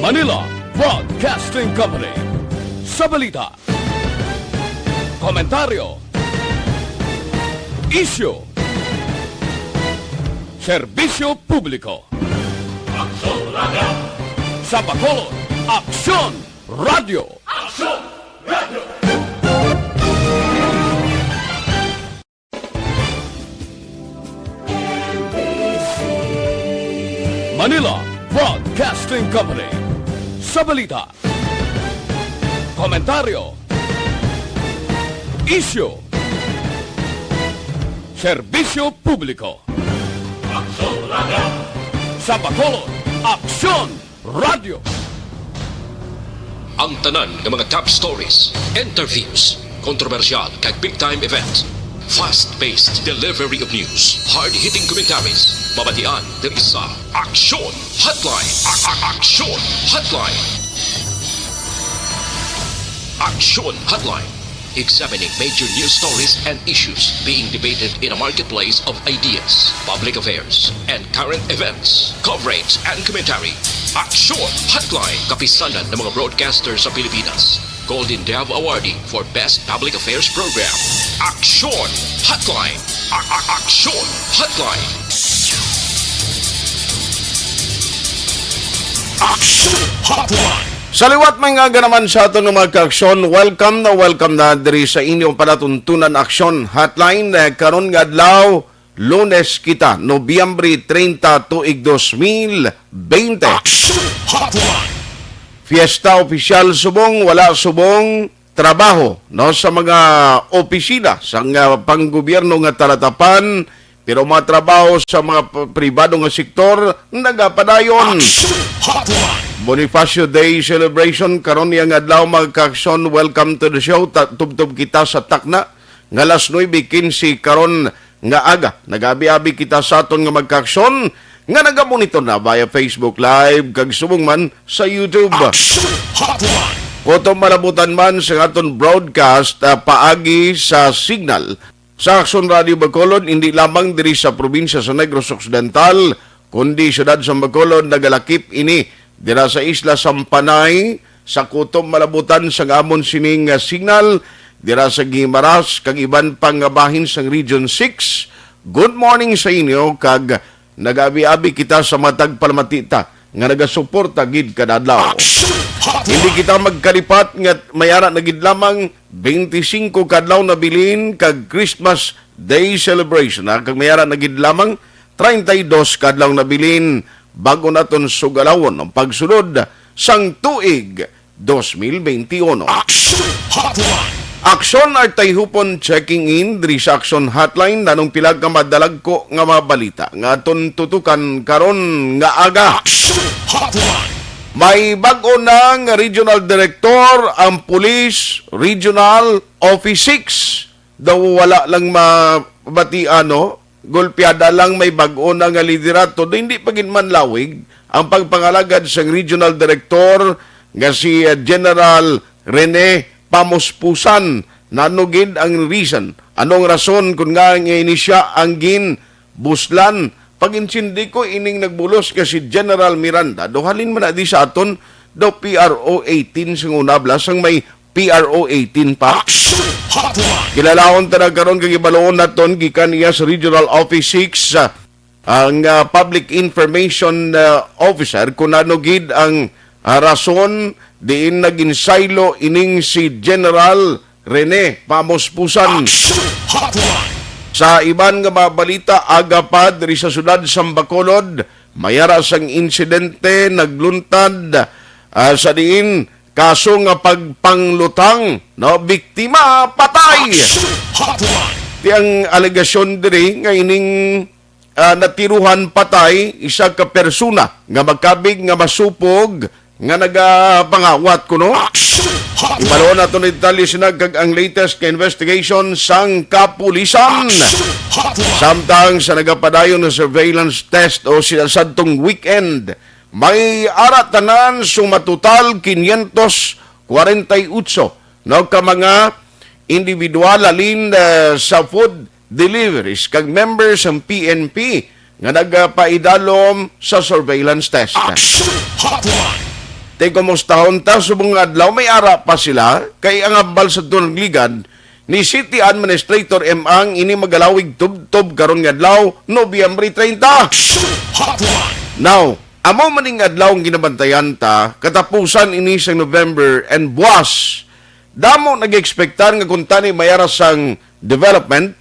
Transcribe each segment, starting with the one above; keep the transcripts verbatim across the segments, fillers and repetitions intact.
Manila Broadcasting Company. Sa balita, komentaryo, isyu, serbisyo publiko. Aksyon Radio. Sa Bacolod, Aksyon Radio. Aksyon Radio. Manila Broadcasting Company. Sa balita, komentaryo, isyu, serbisyo publiko. Aksyon Radio. Sa Bacolod, Aksyon Radio. Ang tanan nga mga top stories, interviews, kontrobersyal kag big time event. Fast-paced delivery of news, hard-hitting commentaries. Mabatian diri sa Aksyon Hotline. A- a- Aksyon Hotline. Aksyon Hotline. Examining major news stories and issues being debated in a marketplace of ideas, public affairs, and current events. Coverage and commentary. Aksyon Hotline. Kapisanan ng mga broadcaster sa Pilipinas. Golden Dove Awardee for Best Public Affairs Program. Aksyon Hotline. A- a- Aksyon Hotline. Aksyon Hotline. Sa liwat, may nga naman sa aton nga mga kaaksyon, welcome na welcome na diri sa inyong palatuntunan Aksyon Hotline. Eh, karon nga adlaw, Lunes kita, Nobyembre treinta, tuig dos mil bente. Aksyon Hotline. Fiesta opisyal subong, wala subong, trabaho, no, sa mga opisina sang, ah, panggobyerno nga talatapan, pero mga trabaho sa mga p-, pribado nga sektor nagapadayon. Aksyon Hotline. Bonifacio Day celebration karon niya nga adlaw, mga kaaksyon. Welcome to the show. Ta-, tubtob kita sa takna nga alas nuebe quince karon nga aga. Nag-abi-abi kita sa aton nga mga kaaksyon nga nagamonitor na via Facebook Live kag subong man sa YouTube. Aksyon Hotline. Kutob malabutan man sa aton broadcast, ah, paagi sa signal sa Aksyon Radio Bacolod, hindi lamang diri sa probinsya sa Negros Occidental, kundi siyudad sa Bacolod, nagalakip ini dira sa isla sang Panay, sa kutob malabutan sang amon sining, ah, signal, dira sa Guimaras, kag iban pang, ah, bahin sang Region six. Good morning sa inyo, kag nag-abi-abi kita sa mga tagpalamati ta nga nagasuporta gid kada adlaw. Aksyon Hotline. Hindi kita magkalipat nga may ara na gid lamang twenty-five ka adlaw na bilin kag Christmas Day celebration, ha, kag may ara na gid lamang treinta y dos ka adlaw na bilin, bag-o naton sugalawon ang pagsulod sang tuig dos mil benti uno. Aksyon Hotline. Aksyon Artayhupon checking in diri sa Aksyon Hotline. Nanong pila ka madalagko nga mga balita nga aton tutukan karon nga aga. Aksyon Hotline. May bag-o na nga regional director ang Police Regional Office six. Daw wala lang mabatian, no? Golpeada lang, may bag-o na nga liderato, daw hindi pa gid manlawig ang pagpangalagad sang regional director nga si, uh, General Rene Pamuspusan. Nano gid ang reason? Anong rason kun nga nga ini siya ang ginbuslan? Pag-intindi ko, ining nagbulos nga si General Miranda, daw halin man na di sa aton, daw P R O eighteen sang una, bala sang may P R O eighteen pa. Aksyon Hotline. Kilalahon ta na karon kag ibaluon naton gikan iya sa Regional Office six, ah, ang, ah, Public Information, ah, Officer, kung ano gid ang, ah, rason diin naging saylo ining si General Rene Pamuspusan. Aksyon Hotline. Sa iban nga mga balita, aga pa diri sa siyudad sang Bacolod, may ara sang insidente nagluntad, ah, sa diin kaso nga pagpanglutang, no? Biktima patay. Action Hotline. Ti ang alegasyon diri nga ining, ah, natiruhan patay isa ka persona nga makabig nga masupog nga nagapangawat kuno. Action Hotline. Ibaluon nato ni detalye sina kag ang latest nga investigation sang kapulisan. Action Hotline. Samtang sa nagapadayon nga surveillance test o sila sadtong weekend, may ara tanan sumatotal quinientos kwarenta y ocho, no, ka mga individual halin, eh, sa food deliveries kag members sang P N P nga nagapaidalom sa surveillance test. Action Hotline. Te, kumustahon ta subong nga adlaw may ara pa sila, kay ang hambal sa tunang ligad ni City Administrator M Ang ini magalawig tubtob karon nga adlaw, Nobyembre treinta. Action Hotline! Now, amo maning adlaw ang ginabantayan ta, katapusan ini sa November, and buwas, damo nag-expectar nga kuntani may ara sang development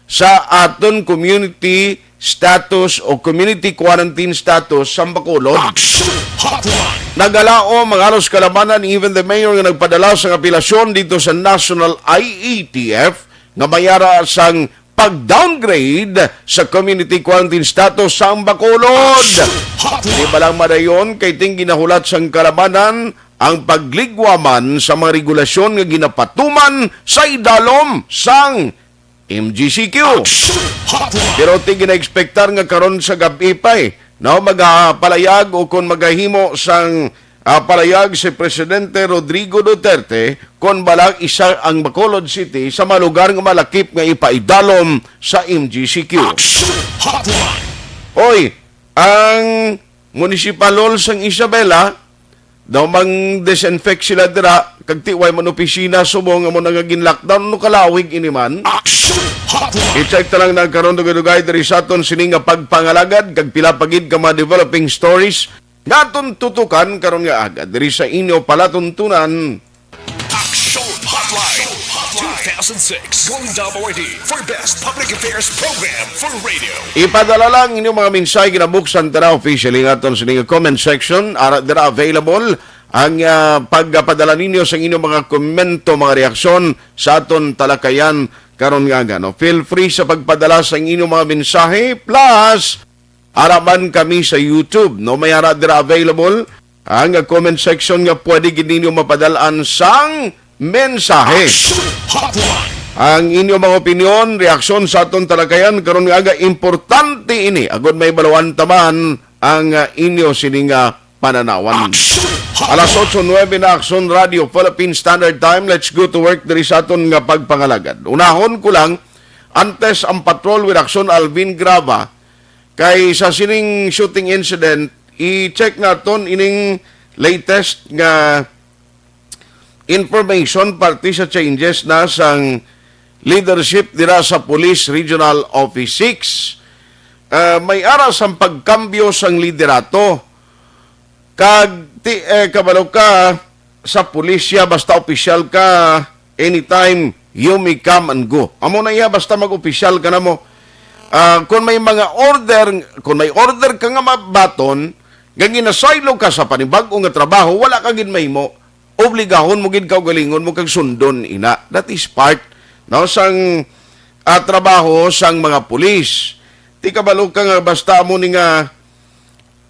sa aton community status o community quarantine status sa Bacolod. Action Hotline! Nagalaom ang halos kalamanan, even the mayor nga nagpadala sang apelasyon dito sa National I E T F nga may ara sang pag-downgrade sa community quarantine status sa Bacolod. Action Hotline! Di ba lang madayon kay ting ginahulat sang kalamanan ang pagligwaman sa mga regulasyon nga ginapatuman sa idalom sang M G C Q. Action Hotline! Pero ti gina-expectar nga karon sa gab-i pa, eh, no, magapalayag o kon magahimo sang, ah, palayag si Presidente Rodrigo Duterte kon bala isa ang Bacolod City sa mga lugar nga malakip nga ipaidalom sa M G C Q. Action Hotline! Oy, ang municipal hall sang Isabela, daw mang disinfect sila dira, kag ti way man opisina subong amo na nga gin-lockdown, no kalawig ini man. Action Hotline! I-check ta lang nagkaron dugay-dugay diri sa aton sini nga pagpangalagad, kag pila pa gid ka mga developing stories nga aton tutukan karon nga aga diri sa inyo palatuntunan. Action Hotline two thousand six Golden Dome Awardee for Best Public Affairs Program for Radio. Ipadala lang inyong mga mensahe, ginabuksan ta na officially nga aton sini nga comment section. Ara dira available ang, ah, pagpadala ninyo sa inyong mga komento, mga reaksyon sa aton talakayan karon nga aga, no? Feel free sa pagpadala sa inyong mga mensahe. Plus, ara man kami sa YouTube, no? May ara dira available ang comment section nga pwede gid ninyo mapadalaan sang mensahe. Action Hotline! Ang inyo mga opinyon, reaksyon sa aton talakayan karon nga aga, importante ini agud may baluan ta man ang, ah, inyo sini nga pananawan. Action Hotline! Alas otso nuebe na, Action Radio Philippine Standard Time. Let's go to work diri sa aton nga pagpangalagad. Unahon ko lang, antes ang patrol with Action Alvin Graba, kay sa sining shooting incident, i-check naton ining latest nga information parte sa changes na sang leadership dira sa Police Regional Office six. Ah, may ara sang pagkambyo sang liderato. Kag ti, eh, kabalo ka sa pulisya, basta opisyal ka, anytime you may come and go. Amo na iya, basta mag-opisyal ka na mo. Ah, kung may mga order, kung may order ka nga mabaton, nga ginasaylo ka sa panibag-o nga trabaho, wala ka gid mahimo. Obligahon mo gid, kaugalingon mo kag sundon ina. That is part, no, sang, ah, trabaho sang mga pulis. Ti kabalo ka nga basta amo ni nga,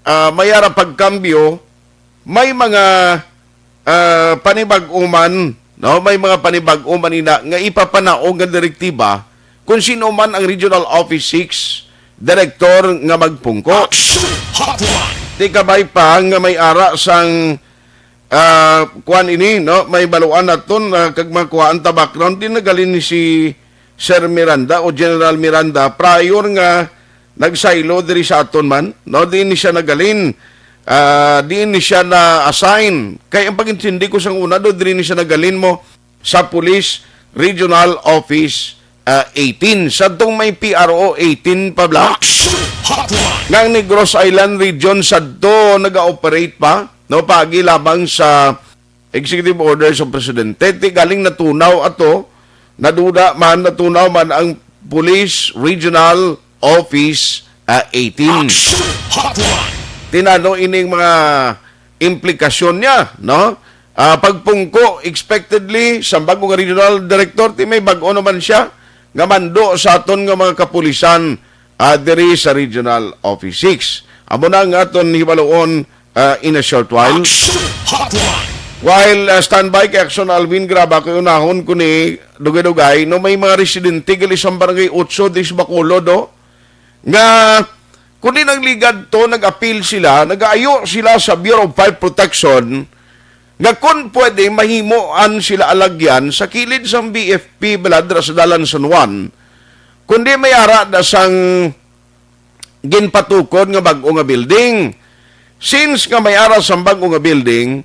ah, may ara pagkambyo, may mga, ah, panibag-o man, no? May mga panibag-o man ina nga ipapanaog nga direktiba kung sino man ang Regional Office six Director nga magpungko. Action Hotline! Ti kabay pa nga may ara sang, ah, kuan ini, no? May baluan naton, ah, kag makuhaan ta background. Di nagalin ni si Sir Miranda o General Miranda prior nga nagsaylo diri sa aton man, no? Di ni siya nagalin, ah, di ni siya na-assign. Kay ang pag-intindi ko sang una do, diri ni siya nagalin mo sa Police Regional Office, ah, eighteen. Sadtong may P R O eighteen pa bala. Action Hotline! Nga ang Negros Island Region sadto naga-operate pa, no, paagi lamang sa executive order sa presidente. Ti galing natunaw ato, naduda man, natunaw man ang Police Regional Office, ah, eighteen. Action Hotline! Ti ano ining mga implikasyon niya, no? Ah, pagpungko, expectedly, sa bago nga regional director, ti may bag-o naman siya nga mando sa aton nga mga kapulisan, ah, diri sa Regional Office six. Amo na ang aton hibaluon, ah, in a short while. Action Hotline! While, ah, standby kay Action Alvin, graba kay unahon ko ni dugay-dugay, no, may mga residente gali sa Barangay Otso, diri sa Bacolod, no, nga kundi nagligad to, nag-apil sila, nag-aayo sila sa Bureau of Fire Protection nga kung pwede, mahimoan sila alagyan sa kilid sang B F P, bala dira sa Dalan San Juan, kundi may ara da sang ginpatukod nga bag-o nga building. Since nga may ara sang bag-o nga building,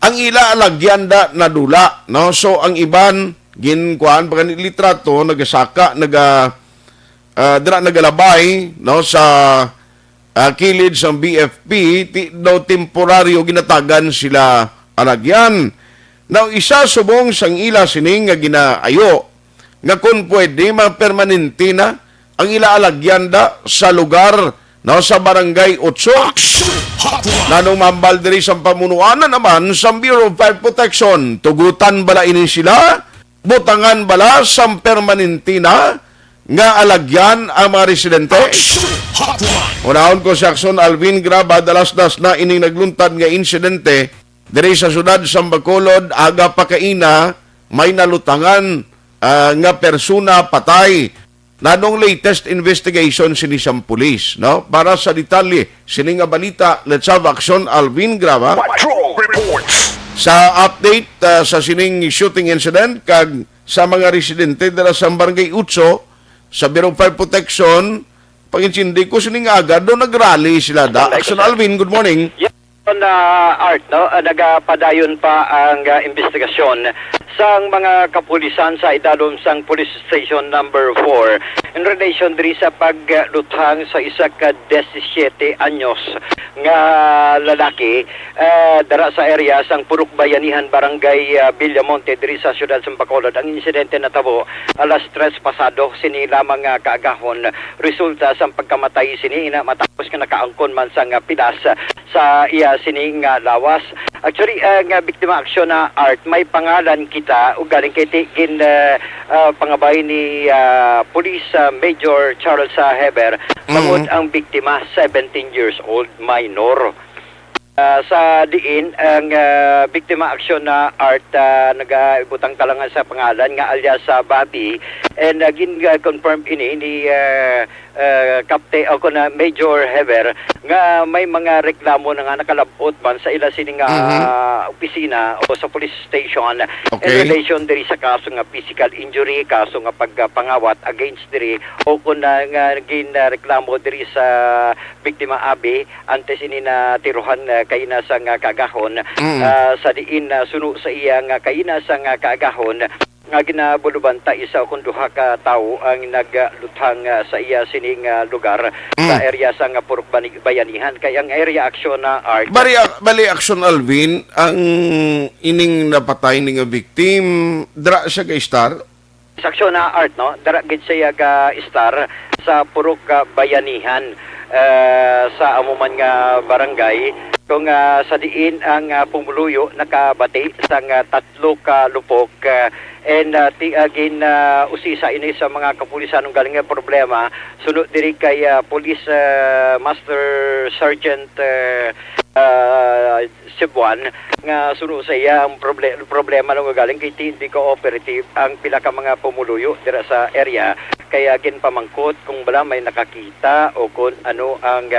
ang ila alagyan da nadula, no? So, ang iban, ginkuhaan pa gani litrato, nagasaka, naga, ah, dira nagalabay, no, sa, ah, kilid sang B F P, ti-, daw temporaryo ginatagan sila alagyan. Now, isa subong sang ila sini nga ginaayo, nga kun pwede, mapermanente na ang ila alagyan da sa lugar, no, sa Barangay Otso. Action Hotline. Nanong mambal diri sa pamunuanan naman sa Bureau of Fire Protection, tugutan bala ini sila? Butangan bala sang permanente na nga alagyan ang mga residente? Action Hotline. Unahon ko si Action Alvin Graba, dalasdas na ining nagluntad nga insidente diri sa siyudad sang Bacolod, aga pa kaina may nalutangan, ah, nga persona patay. Nanong latest investigation sini sang pulis, no? Para sa detalye sini nga balita, let's have Action Alvin Graba. Patrol Reports. Sa update, ah, sa sining shooting incident kag sa mga residente dira sa Barangay Utso, sa Bureau of Fire Protection, pag-intindi ko sining aga, do nagrally sila da. Action Alvin, good morning. Yes, on, ah, Art, no? Ah, nagapadayon pa ang, ah, investigasyon sang mga kapulisan sa idalom sang Police Station Number Four in relation diri sa pagluthang sa isa ka disisiete anyos nga lalaki, ah, dara sa area sang Purok Bayanihan, Barangay, ah, Villamonte, diri sa siyudad sa Bacolod. Ang insidente natabo alas tres pasado sini lamang nga kaagahon. Resulta sang pagkamatay sini ina matapos nga nakaangkon man sang pilas sa iya sini nga lawas. Actually, ang, ah, biktima, Action, ah, Art, may pangalan kita, ugaling kay ti-, gin, ah, ah, pangabay ni, ah, Police, ah, Major Charles, ah, Heber, bangod ang biktima, seventeen years old, minor. Ah, sa diin ang, ah, biktima, Action, ah, Art, ah, nagaibutang talangan sa pangalan nga alias, ah, Bobby, and, ah, gin, ah, confirm ini ni, ah, ah, Kapte-, o kun, ah, Major Heber, nga may mga reklamo na nga nakalab-ot man sa ila sini nga, ah, opisina o sa police station in relation diri sa kaso nga physical injury, kaso nga pagpangawat against diri, o kun, ah, nga gin, ah, reklamo diri sa biktima, Abi, antes ini natirohan, ah, kaina sang, ah, kaagahon. Ah, sa diin, ah, suno sa iya nga kaina sang, ah, kaagahon, nga ginabulubanta isa o kon duha ka tawo ang nagluthang, ah, sa iya sining, ah, lugar sa area sang, ah, Purok Bani-, Bayanihan. Kay ang area, Action, ah, Art. Bali, bali, Action Alvin, ang ining napatay ni nga victim, dra siya ga-stay? Sa Action, ah, Art, no? Dara gid siya ga-stay sa Purok, ah, Bayanihan, ah, sa amo man nga barangay. Kung, ah, sa diin ang, ah, pumuluyo nakabati sang, ah, tatlo ka lupok, ah, and, ah, ti-, ah, gin, ah, usisa ini sa mga kapulisan ang galing nga problema. Suno diri kay, ah, Police, ah, Master Sergeant, ah, ah, Cebuan, nga suno sa iya ang proble-, problema nga galing kay ti-, hindi cooperative ang pila ka mga pumuluyo dira sa area, kaya ginpamangkot kung bala may nakakita o kung ano ang,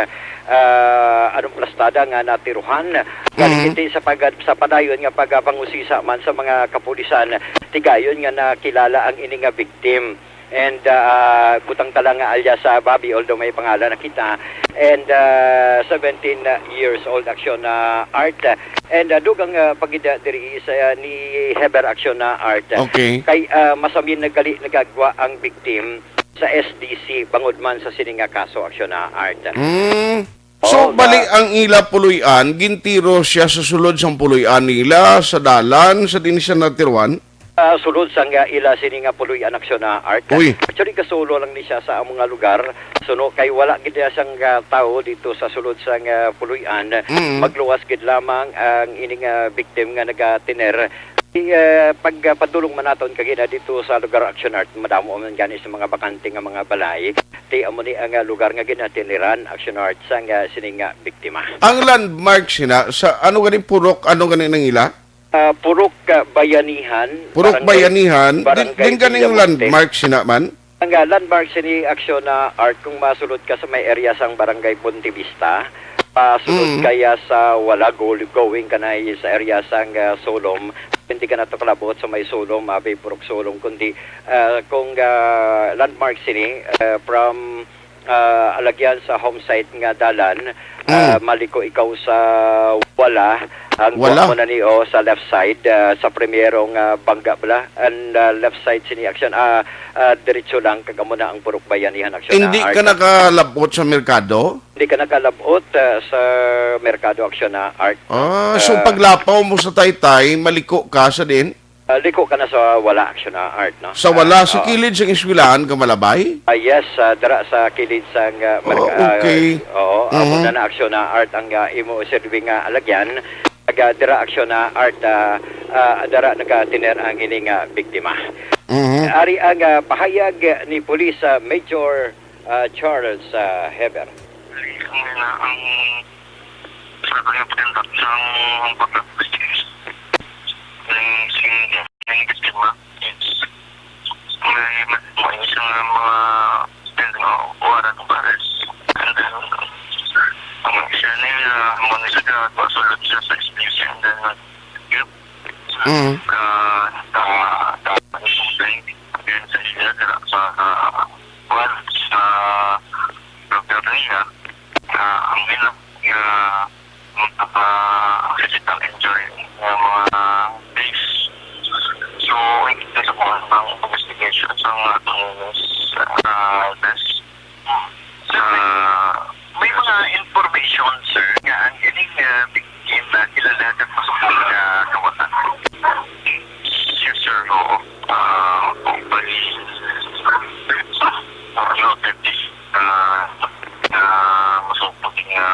ah, anong plastada nga natiruhan. Galing iti sa pagad-, sa padayon nga pagpangusisa man sa mga kapulisan, tigayon nga nakilala ang ini nga victim. And, ah, butang ta lang nga alias, ah, Bobby, although may pangalan na kita. And, ah, seventeen years old, Action, ah, Art. And, ah, dugang, ah, pagida diri sa, ah, ni Heber, Action, ah, Art. Okay. Kay, ah, masamin na gali nagagwa ang victim sa S D C bangod man sa sini nga kaso, Action, ah, Art. Mm. So, bali, ang ila puloy-an, gintiro siya sa sulod sang puloy-an nila, sa dalan, sa diin siya natiruan? Ah, sulod sang, ah, ila sini nga puloy-an, Action, ah, Art. Uy. Actually, kasulo lang ni siya sa among nga lugar. Suno kay wala gid siya sang, ah, tawo dito sa sulod sang, ah, puloy-an. Mm. Magluwas gid lamang ang ining, ah, victim nga nagatiner. Di, ah, pag, ah, padulong man naton kagina dito sa lugar, Action, Art, madamo man gani sa mga bakante nga mga balay. Ti amo ni ang, ah, lugar nga ginatiniran, Action, Art, sang, ah, sini nga biktima. Ang landmark sina sa ano gani purok, ano gani nang ila? Ah, Purok, ah, Bayanihan, Purok Barangay, Bayanihan, din, Barangay din ganing Villamonte. Landmark sina man? Ang, ah, landmark sini, Action, ah, Art, kung masulod ka sa may area sang Barangay Bonte Vista, pasulod kaya sa Walago, going ka na sa area sang, ah, Solom, hindi ka na to kalabot sa may Solom, abi, Purok Solom, kundi, ah, kung, ah, landmark sini, ah, from ah, alagyan sa home site nga dalan, ah, Mm. maliko ikaw sa wala, ang Wala. kuha mo na ni, o, sa left side, ah, sa primero nga bangga bala, and, ah, left side sini aksyon, ah, ah, diretso lang, kag amo na ang Purok Bayanihan aksyon na Hindi art. ka nakalabot sa merkado? Hindi ka nakalabot, ah, sa merkado aksyon na art. Ah, so Ah, paglapaw mo sa Taytay, maliko ka sa din? Ah, liko ka na sa wala, aksyon na art, no? Sa wala, Ah, sa oo. kilid sang eskwelahan ka malabay? Ah, yes, ah, dira sa kilid sang, ah, Oh, merka-, ah, okay. oo, amo Mhm. na na aksyon na art ang, ah, imo serving nga alagyan. Taga dira aksyon na art, ah, ah, dira nagatiner ang ini nga biktima. Mhm. Ari ang, ah, pahayag ni Police, ah, Major, ah, Charles, ah, Heber. Ang, ang Sa pagkakapindak sang pagkakapindak ng sing ng biktima, it's may may isang mga pending warrant of arrest. And then, ang siya nila, mga isa ka, pasulod siya sa S P C, and then, yun, Mm. ah, ah, ah, complaint against sa ila, sa, sa, ah, sa lugar niya, ah, ang ina, ah, Maka-physical injury nga mga days. So, ito sa mga, mga investigation sa mga atong, ah, test. Sa may mga information, sir, nga ang ining, ah, victim na kilala sa pasok nga kawatan. Yes, sir. Oo. Ah, company, ah, noted this, ah, ah, masupot nga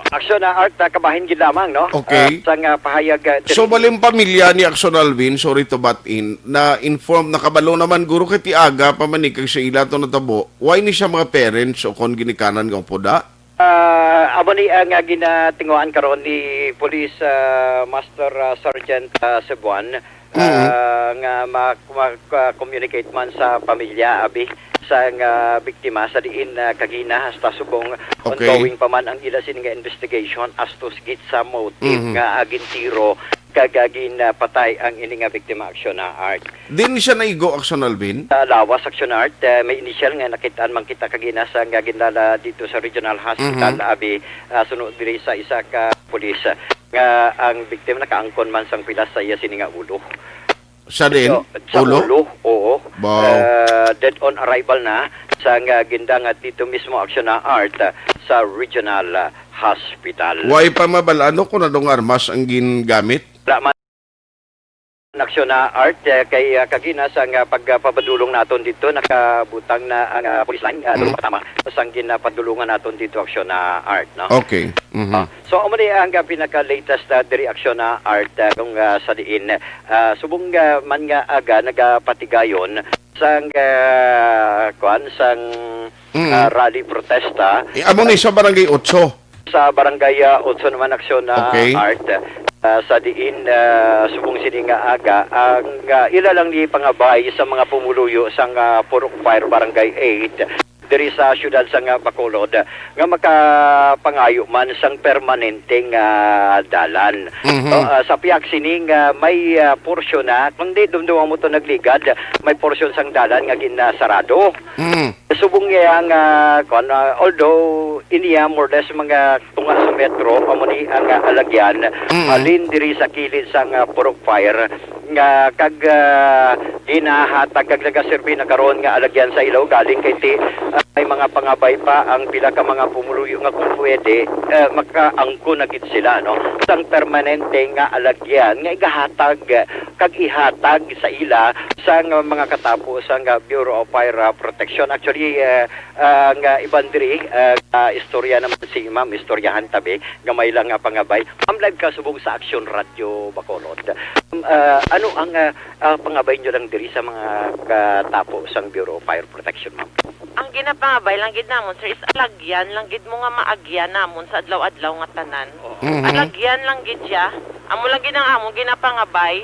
Aksyon na art, ah, kabahin gid lamang, no? Okay. Ah, sa nga pahayag, ah, So, diri- baling pamilya ni Aksyon Alvin, sorry to butt in, na-inform, nakabalo naman guro kay ti aga pa man ni kag sa ila to natabo. Why ni siya mga parents o kon ginikanan nga upo da? Ah, amo ni ang, ah, ginatinguhaan karon ni Police, ah, Master, ah, Sergeant, ah, Cebuan. Mm. Ah, nga ma-, ma-, ah, communicate man sa pamilya, abi, sang, ah, biktima sa diin, ah, kagina hasta subong Okay. ongoing pa man ang ila sini nga investigation as to gid sa motive Mhm. nga, ah, gintiro kag, ah, ginpatay ang ini nga biktima, Aksyon na Art. Din siya naigo, Aksyon Alvin? Sa lawas, Aksyon Art, ah, may initial nga nakitaan man kita kagina sa nga ginlala dito sa Regional Hospital, Mhm. abi, ah, suno diri sa isa ka pulis. Nga ang biktima nakaangkon man sang pilas sa iya sini nga ulo. Sa din? So, sa Ulo? ulo, oo. Wow. Ah, dead on arrival na sa nga gindangat dito mismo, Aksyon na Art, ah, sa Regional, ah, Hospital. Way pa mabal-an, no, kung anong armas ang gingamit? Wala man, Aksyon na Art, eh, kay, ah, kagina sa nga pagpapadulong naton dito, nakabutang na ang, ah, police line, ah, Mm. dulo ka tama sang ginapadulungan naton dito, Aksyon na Art, no? Okay. Mhm. Ah, so, amo ni ang, ah, pinaka-latest, ah, diri, Aksyon na Art, ah, kung, ah, sa diin, ah, subong, ah, man nga aga nagapatigayon sang, ah, kuan, sang, Mm. ah, rally protesta. Eh, amo ni sa Barangay Otso? Sa Barangay, ah, Otso naman, Aksyon na Okay. Art, ah, sa diin, ah, subong sini nga aga, ang, ah, ila lang ni pangabay sa mga pumuluyo sang, ah, Purok Fire Barangay eight diri sa siyudad sang, ah, Bacolod, nga makapangayo man sang permanente nga dalan. Mhm. So, ah, sa pihak sini nga may, ah, porsyon na, kundi dumduma mo to nagligad, may porsyon sang dalan nga ginasarado. Mm. Subong niya nga, kuwan, ah, although iniya more or less mga tunga sa metro, amo ni ang, ah, alagyan, Mm. halin diri sa kilid sang, ah, Purok Fire, nga kag, ah, ginahatag kag nagaserbi na karon nga alagyan sa ilaw galing kay ti, ah, may mga pangabay pa ang pila ka mga pumuluyo nga kung pwede, eh, makaangko na gid sila, no? Sang permanente nga alagyan nga igahatag, eh, kag ihatag sa ila sang mga katapo sang, ah, Bureau of Fire, ah, Protection. Actually, eh, ah, nga iban diri, ah, ah, istorya naman si Ma'am, istoryahan tabi, gamay lang nga pangabay. Ma'am, live ka subong sa Action Radio Bacolod. Um, ah, ano ang, ah, ah, pangabay nyo lang diri sa mga katapo sang Bureau of Fire Protection, ma'am? Ang ginapangabay lang gid namon, sir, is alagyan lang gid mo nga maagyan namon sa adlaw-adlaw nga tanan. Oo. Mhm. Alagyan lang gid siya. Amo lang gid ang among ginapangabay.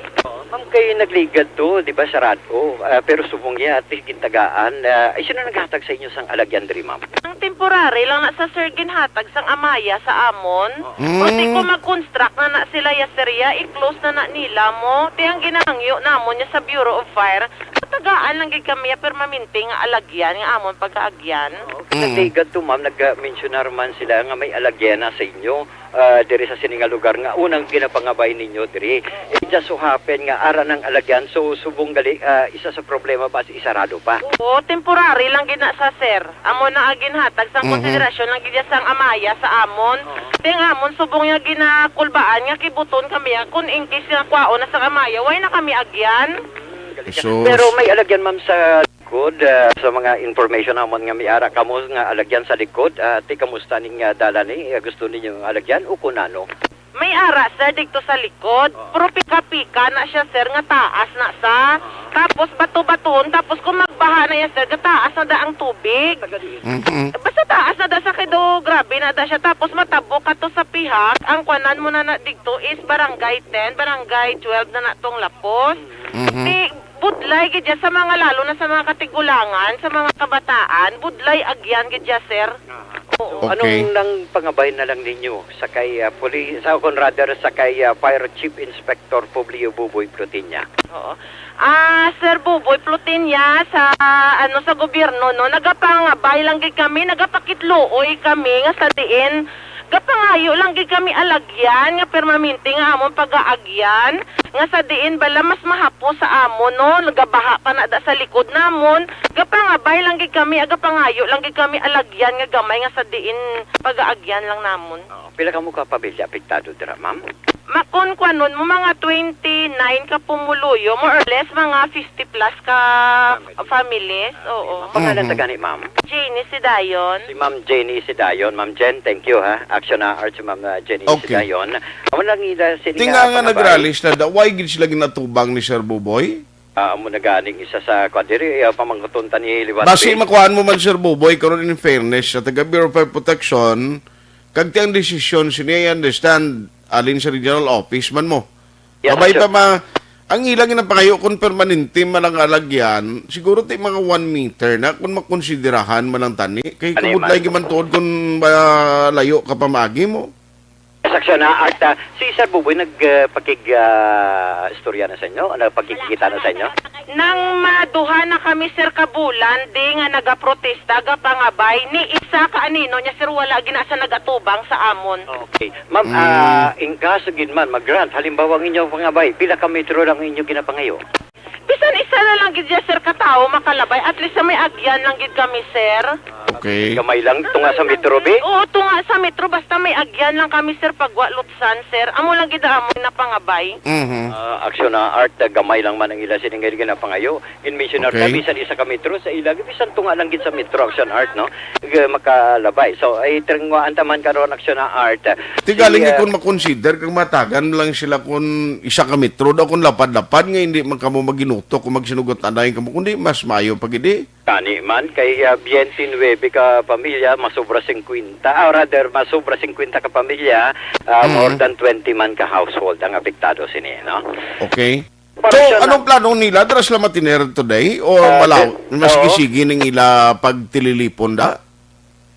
Ma'am, kay nagligad to, di ba, sarado. Ah, pero subong niya, at least gintagaan. Ah, ay, sino naghatag sa inyo sang alagyan diri, ma'am? Ang temporary lang na sa, sir, ginhatag sang amaya sa amon. Mm. Pero ti kung mag-construct na na sila ya, sir, ya, i-close na na nila mo. Ti ang ginahangyo namon ya sa Bureau of Fire, Tagaan lang gid kami ya permanente nga alagyan nga amon pagaagyan. Oo, kasi Mm. day gadto, ma'am, nag-mensionar man sila nga may alagyan na sa inyo, ah, diri sa sini nga lugar nga unang ginapangabay ninyo diri. It just so happen nga ara nang alagyan, so subong gali, ah, isa sa problema ba, isarado pa? Oo, temporary lang gid na sa, sir. Amo na ang ginhatag sang Mhm. konsiderasyon lang gid sang amaya sa amon. Oo. Ting amon subong nga ginakulbaan nga kibuton kami, ah, kung in case nga kwaon na sang amaya, way na kami agyan. Sus. Pero may alagyan, ma'am, sa likod, ah, sa mga information namon nga may ara kamo nga alagyan sa likod. Ah, ti, kamusta ning, ah, dalan ni? Ah, gusto ninyo alagyan o kunano? May ara, sir, dito sa likod. Oo. Pero pika-pika na siya, sir, nga taas na sa. Oo. Tapos bato-batoon, tapos kung magbaha na yan, sir, gataas na da ang tubig. Mhm. Basta taas na da sa kido, grabe na da siya. Tapos matabok ka to sa pihak, ang kwanan mo na na dito is Barangay ten, Barangay twelve na na tong lapos. Mhm. Ti, budlay gid ya sa mga, lalo na sa mga katigulangan, sa mga kabataan, budlay agyan gid ya, sir. Aha. Oo. So, Okay. anong nang pangabay na lang ninyo sa kay, ah, puli-, sa, kung rather, sa kay, ah, Fire Chief Inspector Publio Buboy Plutinia? Oo. Ah, Sir Buboy Plutinia, sa, ano, sa gobyerno, no, nagapangabay lang gid kami, nagapakitluoy kami nga sa diin gapangayo lang gid kami alagyan nga permanente nga amon pagaagyan, nga sa diin bala mas mahapos sa amon, no, nagabaha pa na da sa likod namon. Gapangabay lang gid kami, agapangayo lang gid kami alagyan nga gamay nga sa diin pagaagyan lang namon. Oo. Pila kamo ka pamilya apektado dira, ma'am? Makon kwanon mo, mga twenty-nine ka pumuluyo, more or less mga fifty plus ka Family. families. Ah, oo. Pangalan Mhm. ta gani, ma'am? Jenny Sidayon. Si Ma'am Jenny Sidayon. Ma'am Jen, thank you, ha. Action na art si Ma'am, ah, Jenny Okay. Sidayon. Amo lang ila sini Tinga nga nga pangabay. Nagralis na da, why gid sila ginatubang ni Sir Buboy? Ah, amo na ganing isa sa kwan diri, ah, pamangkuton ta ni liwat. Basi makuhaan mo man, Sir Buboy, karon in fairness sa taga Bureau of Fire Protection, kag ti ang desisyon sini, I understand, alin sa regional office man mo. Yes, Abay sir. pa ma-, ang ilang ginapangayo kung permanente man ang alagyan, siguro ti mga one meter na kung makonsiderahan man ang tani. Kay Tani kabudlay man. Gimantuod kung malayo ka pa maagi mo. Yes, action na art. Ah, si Sir Buboy nag, ah, pakig, ah, istorya na sa inyo? Ano, pagkikita na sa inyo? Nang maduha na kami, sir, ka bulan, di nga nagaprotesta, gapangabay, ni isa ka anino niya, sir, wala gina sa nagatubang sa amon. Okay. Ma'am, Mm. ah, in kaso gid man, mag-grant, halimbawa ang inyong pangabay, pila ka metro lang ang inyong ginapangayo? Bisan isa na lang gid siya, sir, ka tawo makalabay, at least sa may agyan lang gid kami, sir. Okay. Gamay lang, tunga sa metro, be? Oo, tunga sa metro, basta may agyan lang kami, sir, pagwa lutsan, sir. Amo lang gid ang amon napangabay. Mhm. Ah, action na art, ah, gamay lang man ang ila sining nga ginapangayo. In mission art Okay. na bisan isa ka metro sa ila, bisan tunga lang gid sa metro, action art, no? G-, makalabay. So, ay, trangwaan ta man karon, action na art. Ti galing Si, ah, kung makonsider kang matagan lang sila kung isa ka metro daw kung lapad-lapad nga hindi man kamo maginuto kung magsinugot anay kamo, kundi mas maayo pa gid eh. Tani man, kay, ah, twenty-nine ka pamilya, masobra fifty, ah, rather, masobra fifty ka pamilya, ah, Mm. more than twenty man ka household ang apektado sini, no? Okay. Para So, siya na anong plano nila? Dara sila matiner today? O Ah, malaw? di-, Mas oo. Gisigi ning ila pagtililipon da?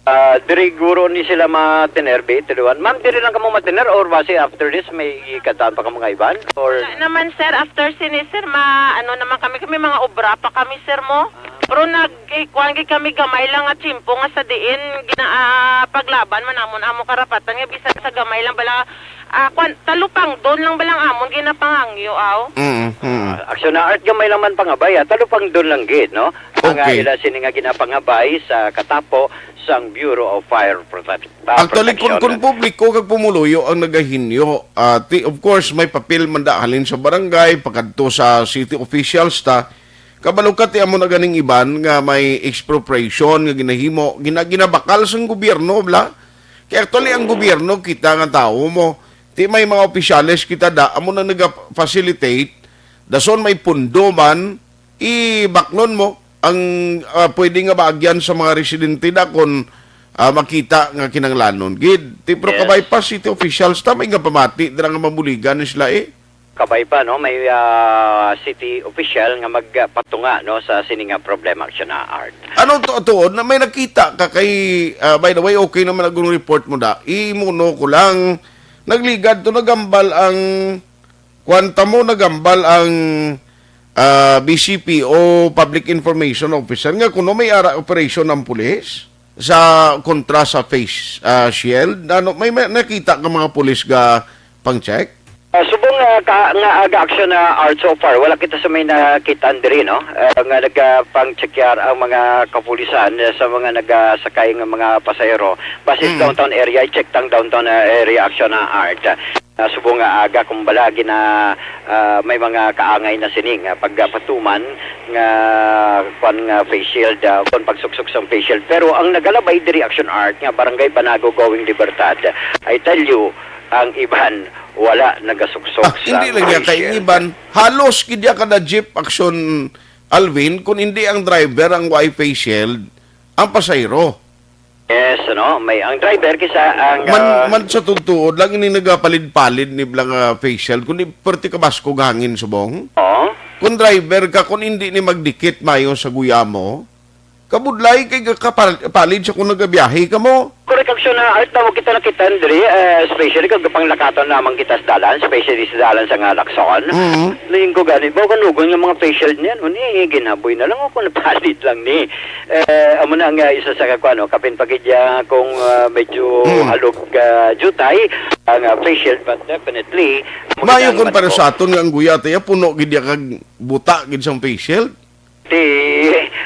Ah, diri guro ni sila matiner, be, tuluan. Ma'am, diri lang kamo matiner or basi after this may ikadaan pa kamo nga iban? Or Wala naman, sir. After sini, sir, ma-, ano naman kami, kami mga obra pa kami, sir, mo. Ah. Pero nag-, eh, kuwan gid kami gamay lang nga tiyempo nga sa diin gina-, ah, paglaban man namon amo karapatan nga bisan sa gamay lang bala, ah, kwan, talupangdon lang balang amon ginapangangyo, aw. Mm, mm. Ah, aksyon na art gamay lang man pangabay, ah. Talupangdon lang gid, no? Ang, ah, Okay. ila sini nga ginapangabay sa katapo sang Bureau of Fire Protect-, ah, Actually, kung, Protection. Kung publiko kag pumuluyo ang nagahinyo, ah, ti, of course, may papel man da halin sa barangay, pakadto sa city officials ta, kabalo ka ti amo na ganing iban nga may expropriation nga ginahimo, gina-, ginabakal sang gobyerno, bla? Kay actually, ang gobyerno, kita nga tawo mo, ti may mga opisyales kita da, amo na naga-facilitate, dason may pundo man, ibaklon mo ang, ah, pwede nga maagyan sa mga residente da kon, ah, makita nga kinahanglanon gid. Ti, pero Yes. kabay pa, city officials, ta may nga pamati dira nga mabuligan ni sila eh. Kabay pa, no, may, ah, city official nga magpatunga, no, sa sini nga problema, aksyon na art. Ano to, tuod na may nakita ka kay, ah, by the way, okay naman ang report mo da. Imuno ko lang, nagligad to, nagambal ang, kwanta mo, nagambal ang, ah, B C P O Public Information Officer nga kuno may ara operation ang pulis sa kontra sa face, ah, shield. Ano, may, may nakita ka mga pulis ga pang-check? Ah, subong, ah, ka, nga aga action na art so far, wala kita sa may nakita diri, no? Ah, nga nagapang-check yar ang mga kapulisan, eh, sa mga nagasakay nga mga pasahero. Base sa Mm. downtown area, i-check tang downtown, ah, area action na art. Ah, subong nga aga, kumbala, gina, ah, may mga kaangay na sining, ah, pagpatuman nga, kwan, nga face shield, ah, kung pagsuksok sang face shield. Pero ang nagalabay diri, action art, nga Barangay Banago going Libertad, I tell you, ang iban wala nagasuksok Ah, sa hindi lang niya face kay shield. Iban, halos gid ya kada jeep, action, Alvin, kung hindi ang driver ang way face shield, ang pasahero. Yes, ano, may ang driver kisa ang, Man, ah, man sa tugtuod lang, ini nagapalid-palid ni bla nga face shield, kundi perti kabaskog hangin subong. Oo. Kung driver ka, kung hindi ni magdikit mayo sa guya mo, kabudlay kay kapal-, palid sa kung nagabiyahe ka mo. Correct, action na art, tawag kita nakita diri, eh, especially kag panglakaton lamang kita sa dalan, especially sa dalan sa nga Lacson. Mhm. Linggo gani, bawa kanugon nga mga face shield niyan, uni, ginaboy na lang ako, napalid lang ni. Eh, amo na ang, ah, isa sa kakuan, no, kapin pagidya kung, ah, medyo Mm. halog, ah, jutay ang, ah, face shield, but definitely, amo Mayo kita kon ang para maliko. Sa aton nga ang guya, tiya, puno gid ya kag buta gid sang face shield. Ti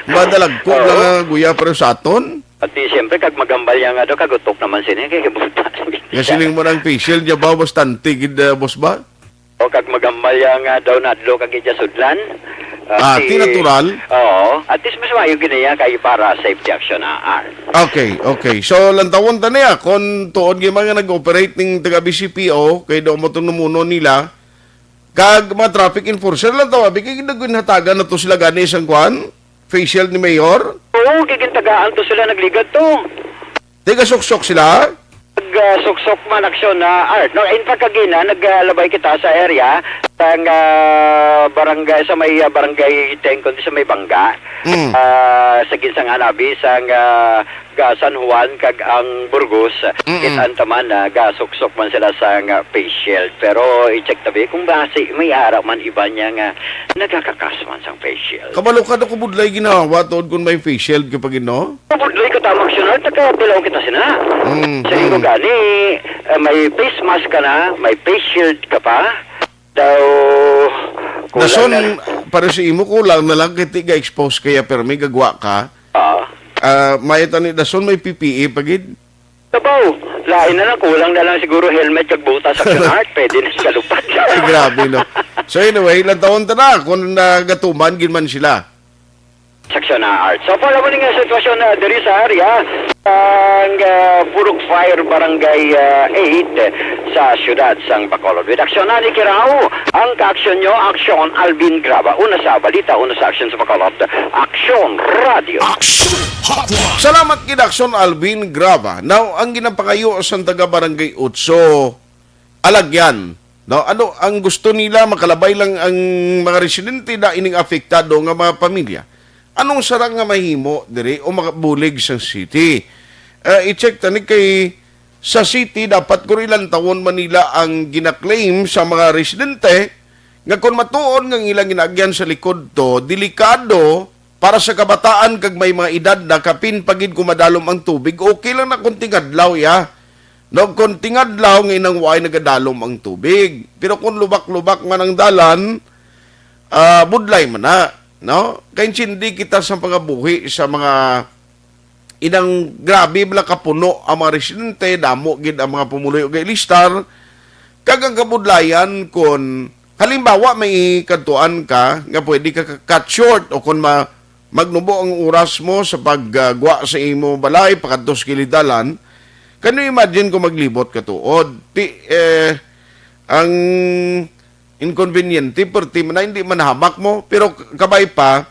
Madalagko Oo. Lang nga guya para sa aton. At di, siyempre, kag magambal ya nga daw, kagutok naman sini, kay buta. Nga siling mo ng face shield niya ba, bastante gid, ah, boss ba? O, kag magambal ya nga daw nadlo kag iya sudlan. Ah, At ti natural? Oo. At least mas maayo gid niya kay para safety action na, ah. Okay, okay. So, lantawon ta niya kung tuod gyud mga nag-operate ning taga B C P O, kay daw mo itong numuno nila, kag mga traffic enforcer lang tawa, bigay nagwinhatagan na to sila gani isang kwan? Facial ni Mayor? Oo, gigintagaan to sila, nagligad to. Tiga suksok sila? Nag, ah, suksok man aksyon na art. No, in fact, kagina, naglabay kita sa area, sa, ah, barangay, sa may, ah, barangay ten, kundi sa may Bangga. Mm. Ah, sa Ginsang Anabi, sa, ah, ga San Juan, kag ang Burgos, Mm-mm. Kit-an ta man, ah, gasuksok man sila sa nga face shield. Pero i-check tabi kung basi may ara man iba niya nga nagakakas man sang face shield. Kabalo ka na kung budlay ginawa tuod kung may face shield ka pa gid, no? Budlay ka tama, aksyon, art, nagkatilaw kita sina. Mm, Sa linggo mm. Gani, ah, may face mask ka na, may face shield ka pa. Daw, kulang Dason, na lang. Para sa imo, kulang na lang kay ti ga-expose kaya, pero may gagwa ka. Ah. Ah, may tani, dason may P P E pa gid. Sabaw, lain na lang, kulang na lang siguro helmet kag butas sa Cunard, pwede na sa lupad. Ay, grabe, no? So anyway, ilang taon ta na kung nagatuman gid man sila? Section na art. So, para mo nga sitwasyon na diri sa area, ang, ah, Purok Fire Barangay, ah, eight sa siyudad sang Bacolod. With aksyon na ni Kirao, ang kaaksyon nyo, Aksyon Alvin Graba. Una sa balita, una sa aksyon sa Bacolod. Aksyon Radio. Action Hotline. Salamat gid, Aksyon Alvin Graba. Now, ang ginapangayo sa taga Barangay Otso, alagyan, no? Ano ang gusto nila? Makalabay lang ang mga residente na ining apektado nga mga pamilya. Anong sarang nga mahimo diri o makabulig sa city? Eh, i-check tani kay sa city, dapat kung ilang taon man nila ang ginaklaim sa mga residente, nga kung matuod nga ang ilang ginaagyan sa likod to, delikado para sa kabataan kag may mga edad na, kapin pa gid kung madalom ang tubig, okay lang na kung tingadlaw, ya. No, kung tingadlaw nga inang way nagadalom ang tubig. Pero kung lubak-lubak man ang dalan, ah, budlay man na, no? Kaintindi kita sa pangabuhi sa mga inang grabe bala kapuno ang mga residente, damo gid ang mga pumuluyo kay listar. Kag ang kabudlayan, kun halimbawa may kadtuan ka nga pwede ka ka-cut short o kun ma-, magnubo ang oras mo sa paggwa sa imo balay, pakadto sa kilid dalan, can you imagine kung maglibot ka tuod? Ti, eh, ang inconveniente, perti man na, hindi man hamak mo, pero k-, kabay pa,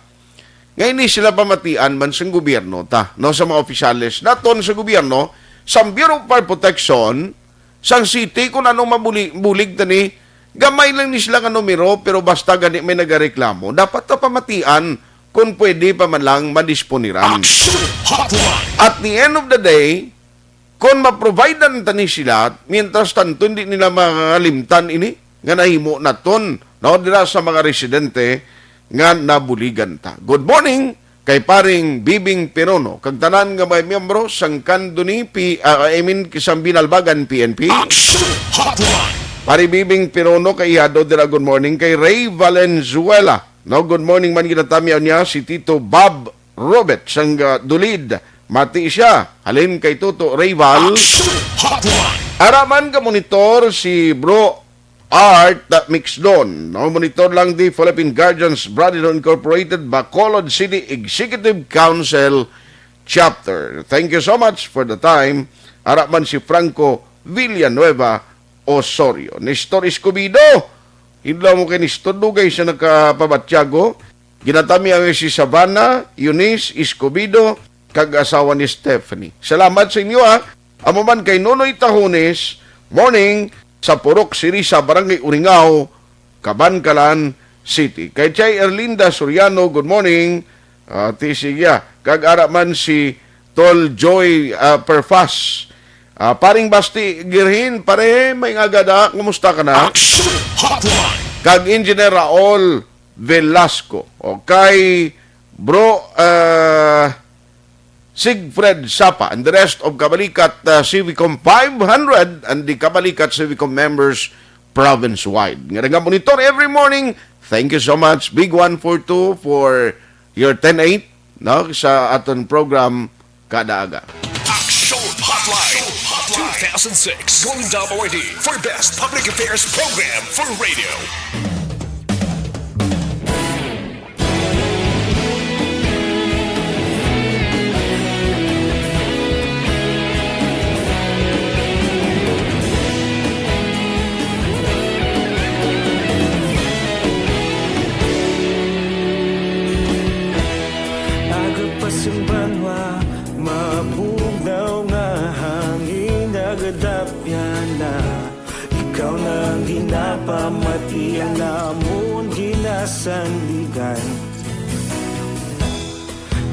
nga ini sila pamatian man sang gobyerno ta, no, sa mga opisyales naton sa gobyerno, sang Bureau of Fire Protection, sang city, kung ano mabuli-, bulig tani, gamay lang ni sila nga numero, pero basta gani may nagareklamo, dapat ta pamatian kung pwede pa man lang madisponiran. Action Hotline. At the end of the day, kung ma-providean tani sila, mientras tanto, hindi nila mangalimtan ini nga nahimo naton, no, dira sa mga residente, nga nabuligan ta. Good morning kay paring Bibing Pirono kag tanan nga mga miyembro sang Candoni P-, ah, I mean, sang Binalbagan P N P. Action Hotline! Pari Bibing Pirono kay Ihado dira, good morning kay Ray Valenzuela. No, good morning man, ginatamyaw niya si Tito Bob Robert sang, ah, Dulid. Mati siya halin kay Toto Rayval. Action Hotline! Ara man ka monitor si Bro Art Mixdon. No, monitor lang di Philippine Guardians Brotherhood Incorporated, Bacolod City Executive Council Chapter. Thank you so much for the time. Ara man si Franco Villanueva Osorio. Nestor Escobedo. Hinlo mo kay Nestor, dugay siya nakapabatyago. Ginatami ang si Savannah, Eunice, Escobedo, kag asawa ni Stephanie. Salamat sa inyo, ha. Amo man kay Nonoy Tahones, morning, sa Purok Sirisa, Barangay Uringao, Kabankalan City. Kay Chay Erlinda Soriano, good morning. Ah, T C, yeah. Kag ara man si Tol Joy, ah, Perfas. Ah, paring Basti Girhin, pare, may nga gada, kumusta ka na? Action Hotline! Kag Engineer Raul Velasco. Okay, bro, ah, Siegfried Sapa, and the rest of Kabalikat, uh, Civicom five hundred and the Kabalikat Civicom members province-wide. Nga nagamonitor every morning, thank you so much. Big one four two for your ten eight, no, sa aton program kada aga. Action Hotline two thousand six Golden Dome Awardee for Best Public Affairs Program for Radio. Aga pa sang banwa, mabugnaw nga hangin, nagadapyan na. Ikaw na ang ginapamati, ang amon ginasandigan.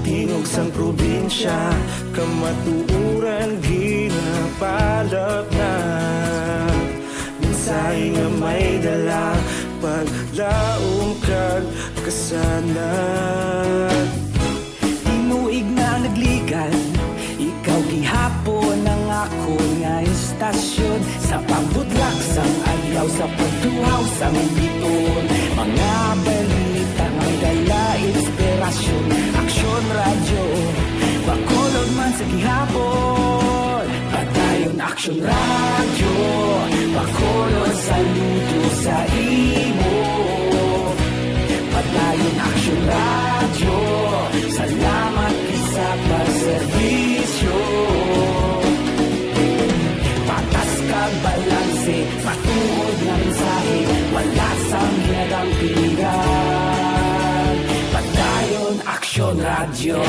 Tingog sang probinsya, kamatuoran ginapalapnag. Mensahe nga may dala, paglaom kag kasanag. Tinuig na nagligad, ikaw gihapon ang akon nga istasyon. Sa pagbutlak sang adlaw, sa pagtuhaw sang bituon, mga balita nga may dala inspirasyon. Aksyon Radyo, Bacolod man sa gihapon. Padayon Aksyon Radyo, Bacolod, saludo sa imo. Padayon Aksyon Radyo, salamat gid sa pagserbisyo. Patas kag balanse, matuod nga mensahe, wala sang ginadampigan. Padayon Aksyon Radyo.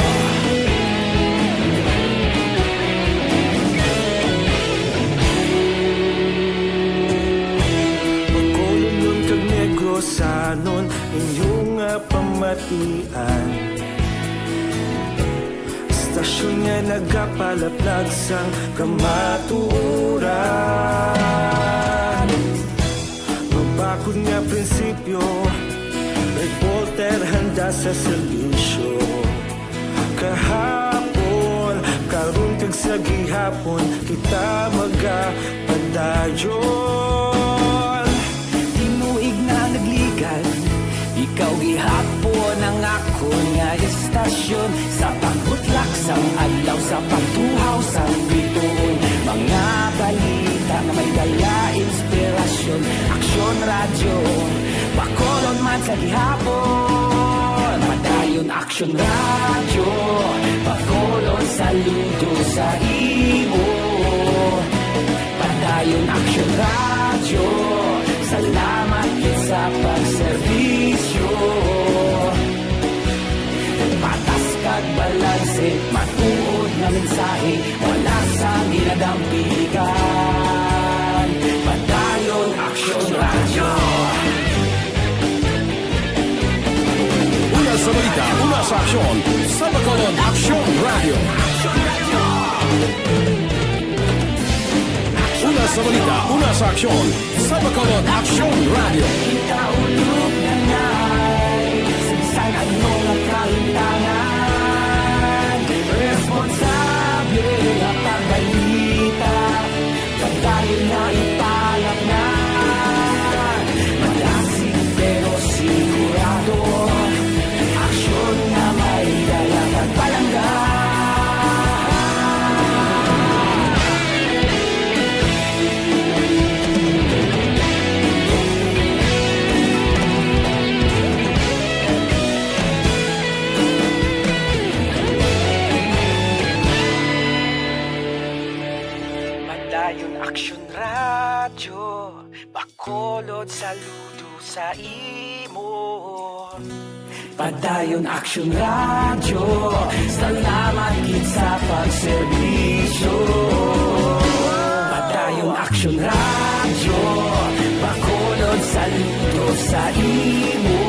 Bacolodnon kag Negrosanon, inyo nga pamatian. Istasyon nga nagapalaplag sang kamatuoran. Mabakod nga prinsipyo, reporter handa sa serbisyo. Kahapon, karon kag sa gihapon, kita magapadayon. Tinuig na nagligad, ikaw gihapon ang akon nga istasyon. Sa pagbutlak sang adlaw, sa pagtuhaw sang bituon, mga balita nga may dala inspirasyon. Aksyon Radyo, Bacolod man sa gihapon. Padayon Aksyon Radyo, Bacolod, saludo sa imo. Padayon Aksyon Radyo, salamat gid sa pagserbisyo. Patas kag balanse, matuod nga mensahe, wala sang ginadampigan. Padayon Aksyon Radyo. Una sa balita, una sa aksyon, sa Bacolod Aksyon Radyo. Una sa balita, una sa aksyon, sa Bacolod Aksyon Radyo. Kita ulog na nai, sa Dayon Aksyon Radyo, bakulod saludo sa imo. Padayon Aksyon Radyo, salamat gid sa pagserbisyo. Padayon Aksyon Radyo, bakulod saludo sa imo.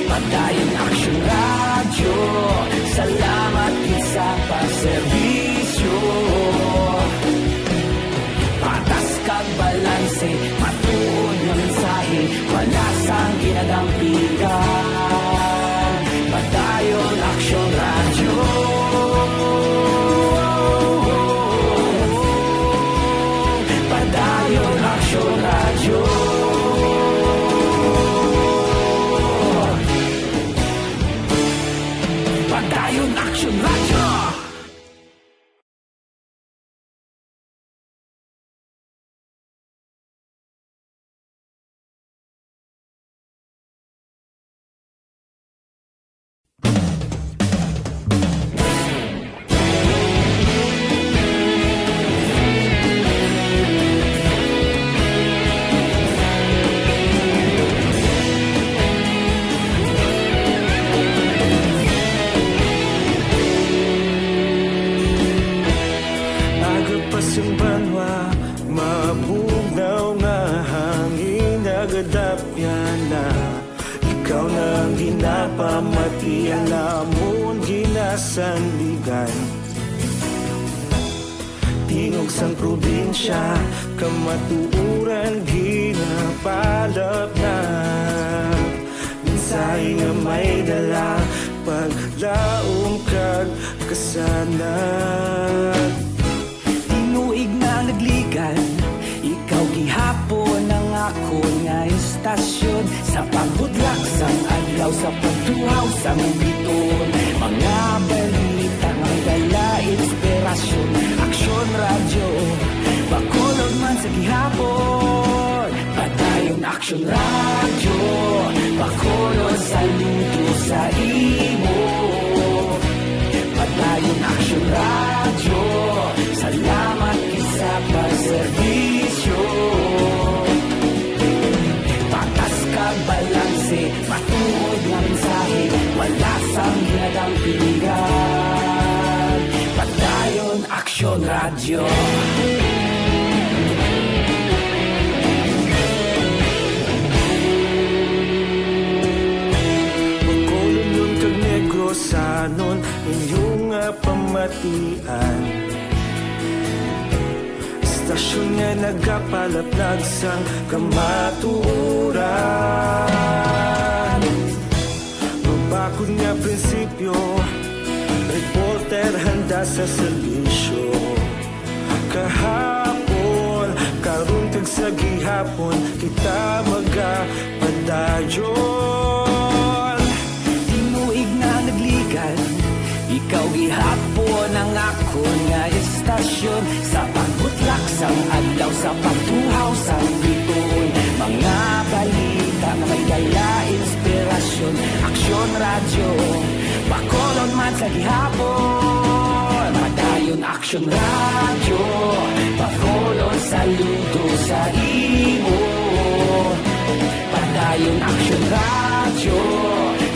Padayon Aksyon Radyo, salamat gid sa pagserbisyo. Patas kag balanse, matuod nga mensahe, wala sang ginadampigan. Padayon Aksyon Radyo. Padayon Aksyon Radyo. Padayon Aksyon Radyo. Aga pa sing banwa, mabugnaw nga hangin, nagadapyan na. Ikaw na ang ginapamati, alamon ginasandigan. Tingog sang probinsya, kamatuoran ginapalapnag. Mensahe nga may dala, paglaom kag kasanag. Tinuig na ang Nagligan, ikaw gihapon ang akon nga istasyon. Sa pagbudlak sang adlaw, sa pagtuhaw sang biton, mga balita nga may dala inspirasyon. Aksyon Radyo, bakulod man sa gihapon. Padayon Aksyon Radyo, bakulod saludo sa imo. Padayon Aksyon Radyo, salamat gid sa pagserbisyo. Patas kag balanse, matuod nga mensahe, wala sang ginadampigan. Padayon Aksyon Radyo. Bacolod kag Negrosanon, inyo nga pamatian. Istasyon nga nagapalaplag sang kamatuoran. Mabakod nga prinsipyo, reporter handa sa serbisyo. Kahapon, karon kag sa gihapon, kita magapadayon. Tinuig na Nagligan, ikaw gihapon ang akon nga istasyon. Sa pagbutlak sang adlaw, sa pagtuhaw sang biton, mga balita nga may dala inspirasyon. Aksyon Radyo, Bacolod man sa gihapon. Padayon Aksyon Radyo, Bacolod saludo sa imo. Padayon Aksyon Radyo,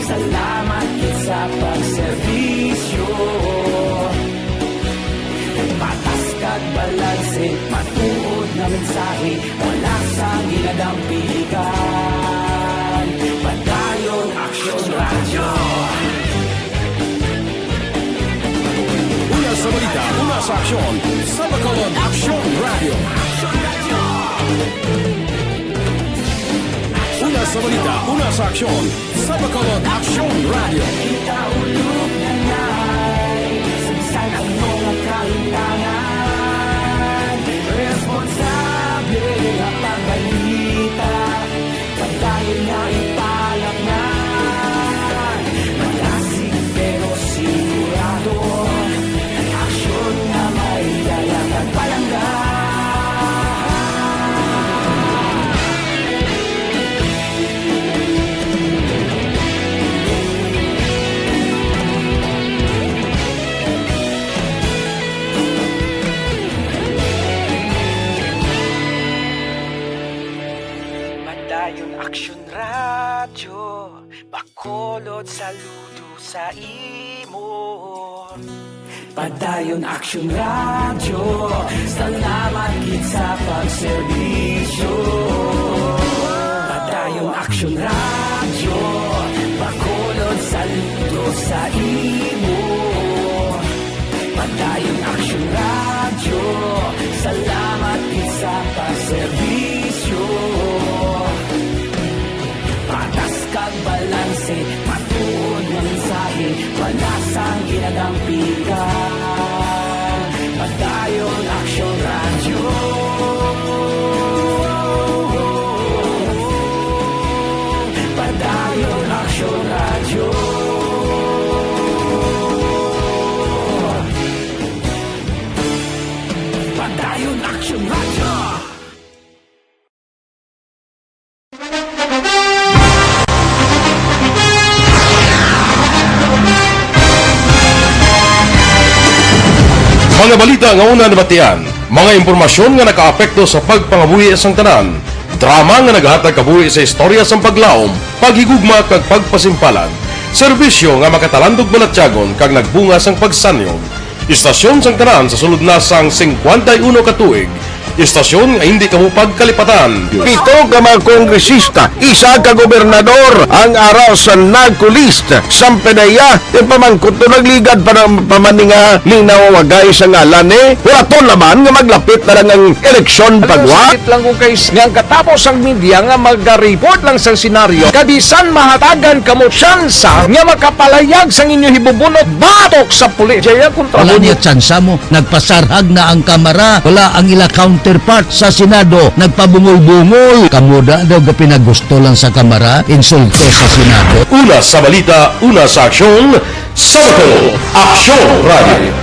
salamat gid sa pagserbisyo. Patas kag balanse, matuod nga mensahe, wala sang ginadampigan. Padayon Aksyon Radyo. Una sa balita, una sa aksyon, sa Bacolod Aksyon Radyo. Una sa balita, una sa aksyon, sa Bacolod Aksyon Radyo. Kita ulog na nai, sagsag ang mga kahintangan. Responsable nga pagbalita, padayon nga ipalapngan. Malasig pero sigurado, aksyon nga may dala kag palangga. Bacolod, saludo sa imo. Padayon Aksyon Radyo, salamat gid sa pagserbisyo. Padayon Aksyon Radyo, Bacolod, saludo sa imo. Padayon Aksyon Radyo, salamat gid sa pagserbisyo. Patas kag balanse, matuod nga mensahe, wala sang ginadampigan. Padayon Aksyon Radyo. Padayon Aksyon Radyo. Padayon Aksyon Radyo. Mga balita nga una nabatian, mga impormasyon nga nakaapekto sa pagpangabuhi sang tanan, drama nga nagahatag kabuhi sa istorya sang paglaom, paghigugma kag pagpasimpalan, serbisyo nga makatalandog balatyagon kag nagbunga sang pagsanyog. Istasyon sang tanan sa sulod na sang singkwenta y uno ka tuig. Istasyon nga hindi kamo pagkalipatan. Pito ka mga kongresista, isa ka gobernador ang araw sa NAGCO list. Sampe na iya, yung pamangkot to nagligad pa ng pamaninga, linawagay sa ngalan ni Huraton naman nga maglapit na lang ang eleksyon. Alam mo, pagwa. Sakit lang ko, guys, nga ang katapos ang media nga magaripod lang sa senaryo, kabisan mahatagan kamo tsansa nga makapalayag sang inyo hibubunot batok sa pulis. Jaya kontra. Wala mo niya tsansa mo. Nagpasarhag na ang Kamara. Wala ang ila counterpart sa Senado. Nagpabungol-bungol. Kamo da daw gapinagusto lang sa Kamara. Insulto sa Senado. Una sa balita, una sa aksyon, sa Bacolod, Aksyon Radio.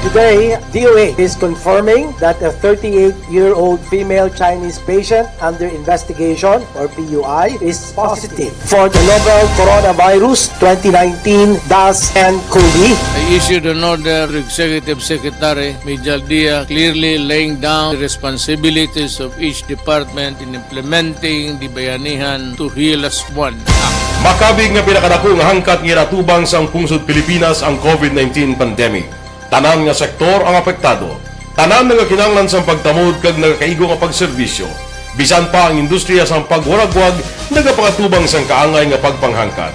Today, D O A is confirming that a thirty-eight-year-old female Chinese patient under investigation, or P U I, is positive for the novel coronavirus twenty nineteen dash nCoV. I issued an order to Executive Secretary Mijal Dia, clearly laying down the responsibilities of each department in implementing the Bayanihan to Heal as One Act. Makabig nga pinakadako nga hangkat nga ginatubang sang pungsod Pilipinas ang COVID nineteen pandemic. Tanan nga sektor ang apektado. Tanan nagakinahanglan sang pagtamod kag nagakaigo nga pagserbisyo. Bisan pa ang industriya sang pagwaragwag nagapangatubang sang kaangay nga pagpanghangkat.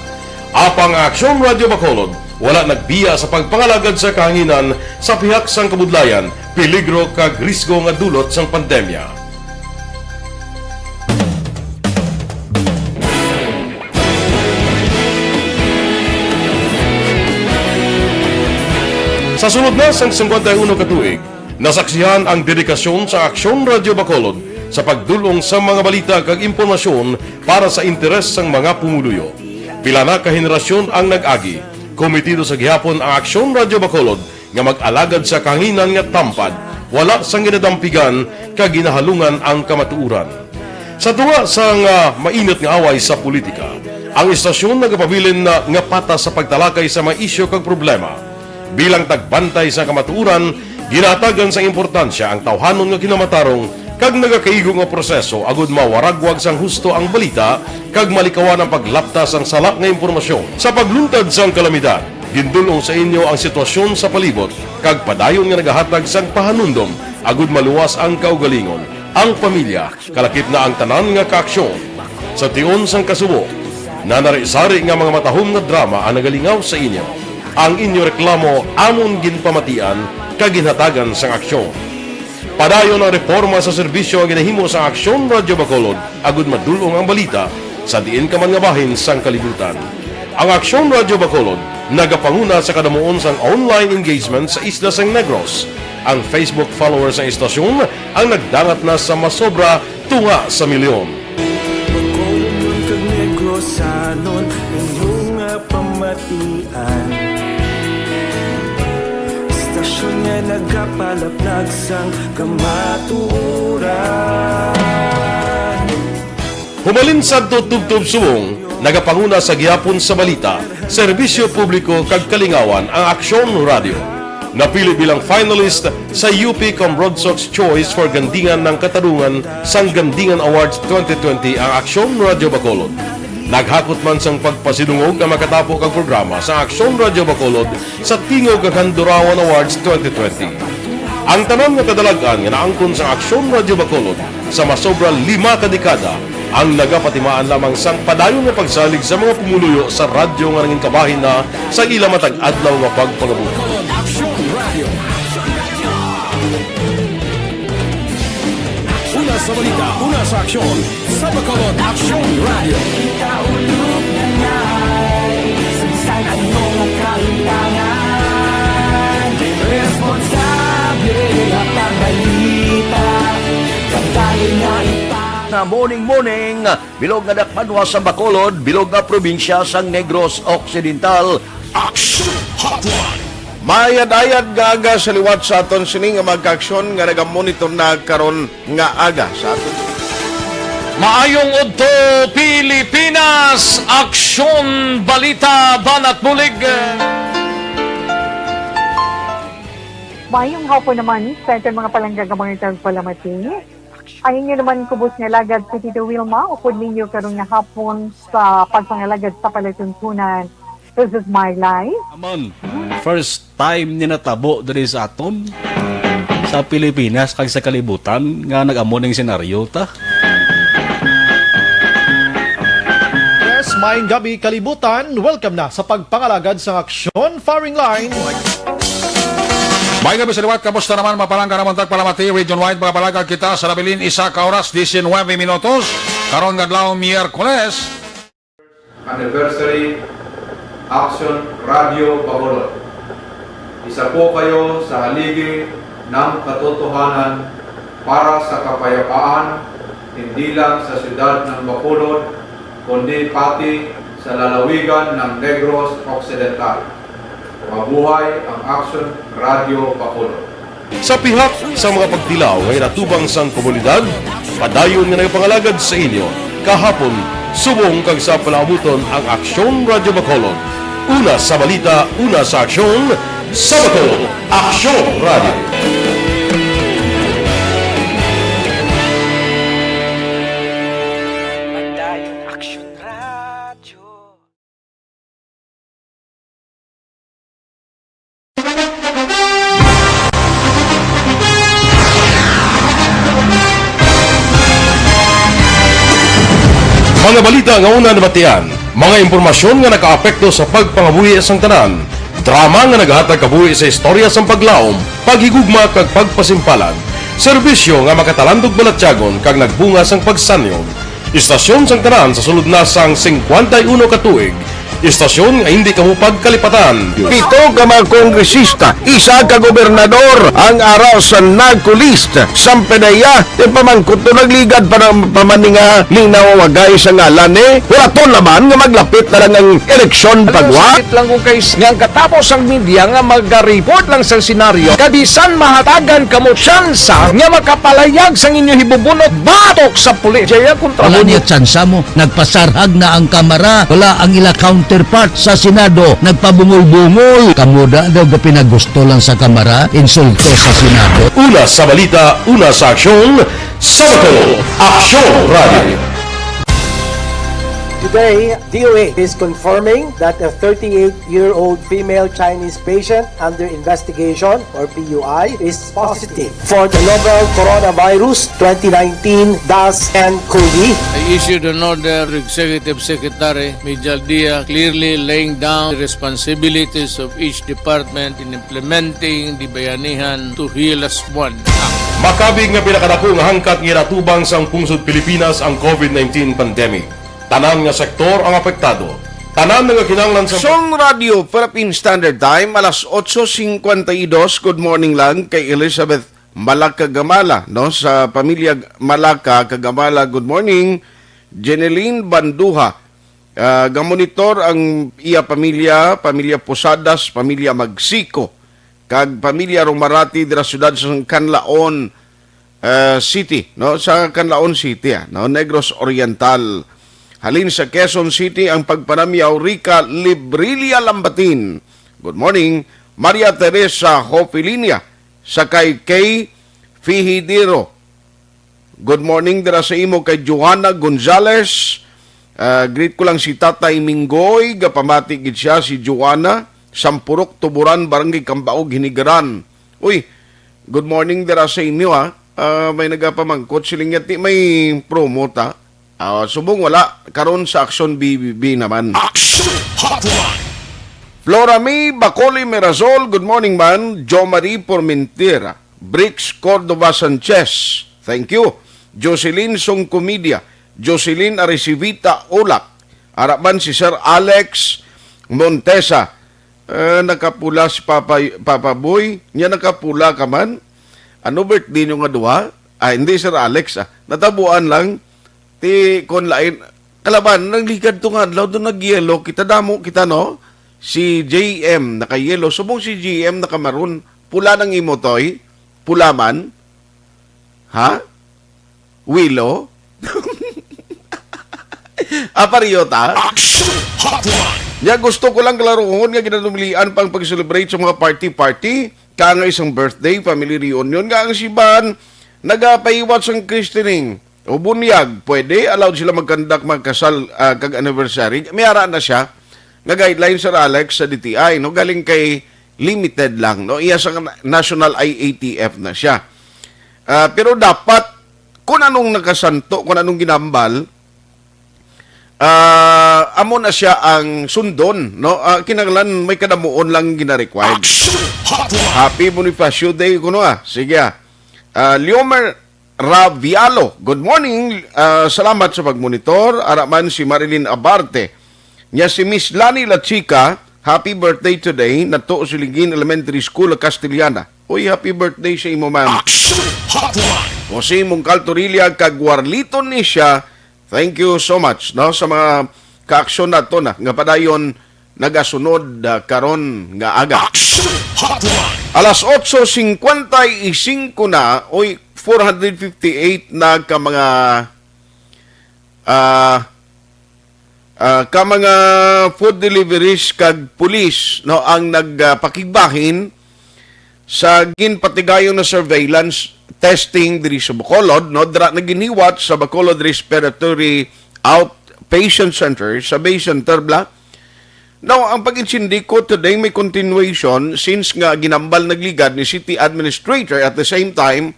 Apang ang Aksyon Radio Bacolod wala nagbiya sa pagpangalagad sa kahanginan sa pihak sang kabudlayan, peligro kag risgo nga dulot sang pandemya. Sa sulod na sang singkwenta y uno ka tuig, nasaksihan ang dedikasyon sa Aksyon Radio Bacolod sa pagdul-ong sa mga balita kag impormasyon para sa interes sang mga pumuluyo. Pila na ka henerasyon ang nag-agi. Kometido sa gihapon ang Aksyon Radio Bacolod nga mag-alagad sa kahanginan nga tampad, wala sang ginadampigan kag ginahalungan ang kamatuoran. Sa tunga sang, ah, mainit nga away sa politika, ang istasyon nagapabilin na nga patas sa pagtalakay sa mga isyu kag problema. Bilang tagbantay sa kamatuoran, ginahatagan sang importansya ang tawhanon nga kinamatarong kag nagakaigo nga proseso agud mawaragwag sang husto ang balita kag malikawan ang paglapta sang sala nga impormasyon. Sa pagluntad sang kalamidad, gindul-ong sa inyo ang sitwasyon sa palibot kag padayon nga nagahatag sang pahanumdom agud maluwas ang kaugalingon, ang pamilya, kalakip na ang tanan nga kaaksyon. Sa tion sang kasubo, nanari-sari nga mga matahom nga drama ang nagalingaw sa inyo. Ang inyo reklamo amon ginpamatian kag ginhatagan sang aksyon. Padayon ang reporma sa serbisyo nga ginahimo sa Aksyon Radio Bacolod agud madul-ong ang balita sa diin ka man nga bahin sang kalibutan. Ang Aksyon Radio Bacolod nagapanguna sa kadamuon sang online engagement sa isla sang Negros. Ang Facebook followers sang istasyon ang nagdangat na sa masobra tunga sa milyon. Bacolod kag Negrosanon, inyo nga pamatian. Istasyon nga nagapalaplag sang kamatuoran. Humalin sadto tubtob subong, nagapanguna sa gihapon sa balita, serbisyo publiko kag kalingawan ang Aksyon Radio. Napili bilang finalist sa U P Cambronsox Choice for Gandingan ng Katarungan sang Gandingan Awards twenty twenty ang Aksyon Radio Bacolod. Naghakot man sang pagpasidungog ang makatapo kag programa sa Aksyon Radyo Bacolod sa Tingog kag Handurawan Awards twenty twenty. Ang tanan nga kadalag-an nga naangkon sang Aksyon Radyo Bacolod sa masobra lima ka dekada ang nagapatimaan lamang sang padayon nga pagsalig sa mga pumuluyo sa radyo nga nangin kabahin na sa ila matag adlaw nga pagpangabuhi. Aksyon Radio. Una sa balita, una sa aksyon, sa Bacolod Aksyon Radio. Kita ulog na ngay, sa bisan ano nga kahitangan, responsable nga pagbalita, kadali nga ipa- Na morning, morning, bilog nga dakpanwa sa Bacolod, bilog nga probinsya sang Negros Occidental. Action Hotline. Mayad-ayad nga aga sa liwat sa aton sini nga mga kaaksyon nga nagamonitor na karon nga aga sa aton. Maayong udto, Pilipinas! Aksyon, balita, banat bulig. Maayong hapon naman sa aton mga palangga nga mga tagpalamati. Ang inyo naman kubos nga alagad si Tito Wilma, upod ninyo karon nga hapon sa pagpangalagad sa palatuntunan. This is my life. Amon, first time ni natabo diri sa aton, sa Pilipinas kag sa kalibutan nga nag-amo ning senaryo ta. Yes, maayong gabi, kalibutan. Welcome na sa pagpangalagad sang Aksyon Firing Line. May gabi sa liwat, kamusta naman, mapalangga naman tagpalamati, region wide, mga palangga kita sa nabilin, isa ka oras, diecinueve minutos, karon nga adlaw, Miyerkules. Anniversary, Action Radio Bacolod. Isa po kayo sa haligi ng katotohanan para sa kapayapaan, hindi lang sa siyudad ng Bacolod, kundi pati sa lalawigan ng Negros Occidental. Mabuhay ang Action Radio Bacolod. Sa pihak sa mga pagtilaw nga ginatubang sang komunidad, padayon nga nagapangalagad sa inyo kahapon, subong kag sa palaabuton ang Aksyon Radyo Bacolod. Una sa balita, una sa aksyon, sa Bacolod, Aksyon Radyo. Padayon Aksyon Radyo. Mga balita nga una nabatian, mga impormasyon nga nakaapekto sa pagpangabuhi sang tanan, drama nga nagahatag kabuhi sa istorya sang paglaom, paghigugma kag pagpasimpalan, serbisyo nga makatalandog balatyagon kag nagbunga sang pagsanyon. Istasyon sang tanan sa sulod na sang singkwenta y uno ka tuig. Istasyon nga hindi kamo pagkalipatan. Pito ka mga kongresista, isa ka gobernador ang ara sa narco list sang PDEA. Ti pamangkot to, nagligad pa na pa man ni nga linaw wagay sa ngalan ni. Wala to naman nga maglapit na lang ang eleksyon pagwa. Sakit lang ko kay s-, nga ang katapos ang media nga maga-report lang sa senaryo, kabisan mahatagan kamo tsansa nga makapalayag sang inyo hibubunot batok sa pulis. Jaya kontra Wala mo. Niya tsansa mo. Nagpasarhag na ang Kamara. Wala ang ila counterpart sa Senado. Nagpabungol-bungol. Kamo da daw gapinagusto lang sa Kamara. Insulto sa Senado. Una sa balita, una sa aksyon, sa Bacolod, Aksyon Radio. Today, D O A is confirming that a thirty-eight-year-old female Chinese patient under investigation, or P U I, is positive for the novel coronavirus twenty nineteen dash N COVID. I issued an order to Executive Secretary Mijal Dia, clearly laying down the responsibilities of each department in implementing the Bayanihan to Heal Us One Act. Makabig nga pinakadako nga hangkat nga ginatubang sang pungsod Pilipinas ang COVID nineteen pandemic. Tanan nga sektor ang apektado. Tanan nga kinahanglan sa Song Radio Philippine Standard Time, alas otso cincuenta y dos. Good morning lang kay Elizabeth Malaka Gamala, no? Sa pamilya Malaka Kagamala, good morning. Jeneline Banduha, ah, gamonitor ang iya pamilya, pamilya Posadas, pamilya Magsiko, kag pamilya Romarati dira siyudad sa Canlaon, ah, City, no? Sa Canlaon City, ah, no? Negros Oriental. Halin sa Quezon City ang pagpanamyaw Rica Librilla Lambatin. Good morning. Maria Teresa Hofilinia, sa kay Kay Fihidiro. Good morning dira sa imo kay Johanna Gonzalez, Ah, greet ko lang si Tatay Minggoy, gapamati gid siya, si Joanna, Sampurok, Tuburan, Barangay Kambaog, Hinigaran. Uy, good morning dira sa inyo, ha. Ah, may nagapamangkot, siling niya, "Ti may promo ta?" Ah, subong wala, karon sa Action B B B naman. Action Hotline. Flora May Bacoli Merazol, good morning man. Jo Marie Pormentera, Brix Cordova Sanchez, thank you. Jocelyn Songcomedia, Jocelyn Arisivita Ulak, ara man si Sir Alex Montesa. Eh, nakapula si Papa, Papa Boy, niya nakapula ka man. Ano birthday nyo nga duha? Ah, hindi, Sir Alex, ah. Natabuan lang. Ti, kon lain, kalaban, nagligad to nga adlaw, doon nag-yellow kita, damo kita, no? Si J M, naka-yellow. Subong si J M, naka-maroon. Pula ng imo, Toy? Pula man? Ha? Willow? Apariyota? Action Hotline! Ya, gusto ko lang klaruhon nga ginanumlian pang pag-celebrate sa mga party-party, kaangay sang birthday, family reunion, nga ang siban nagapahiwat sang christening o bunyag, pwede, allowed sila magkandak, magkasal, ah, kag anniversary. May ara na siya nga guideline, Sir Alex, sa D T I, no? Galing kay limited lang, no? Iya sa na-, national I A T F na siya. Ah, pero dapat, kung anong nakasanto, kung anong ginambal, ah, amo na siya ang sundon, no? Ah, kinahanglan may kadamuon lang gina-required. Action Hotline! Happy Bonifacio Day kuno, ah. Sige, ah. Ah, Liomer Ravialo, good morning. Ah, salamat sa pagmonitor. Ara man si Marilyn Abarte. Nya si Miss Lani La Chica, happy birthday today. Nato Siligin Elementary School, Castellana. Uy, happy birthday sa imo, ma'am. Action Hotline! Jose Mungkal Torilla kag Warlito ni siya. Thank you so much, no, sa mga kaaksyon nato na nga padayon nagasunod, ah, karon nga aga. Action Hotline! Alas otso cincuenta y cinco na, oy, four hundred fifty-eight na ka mga, ah, ah, ka mga food deliveries kag pulis, no, ang nagpakigbahin sa ginpatigayon na surveillance testing diri sa Bacolod, no, dira na ginhiwat sa Bacolod Respiratory Outpatient Center, sa Bay Center, bla. Now, ang pag-insindi ko today may continuation since nga ginambal nagligad ni City Administrator, at the same time,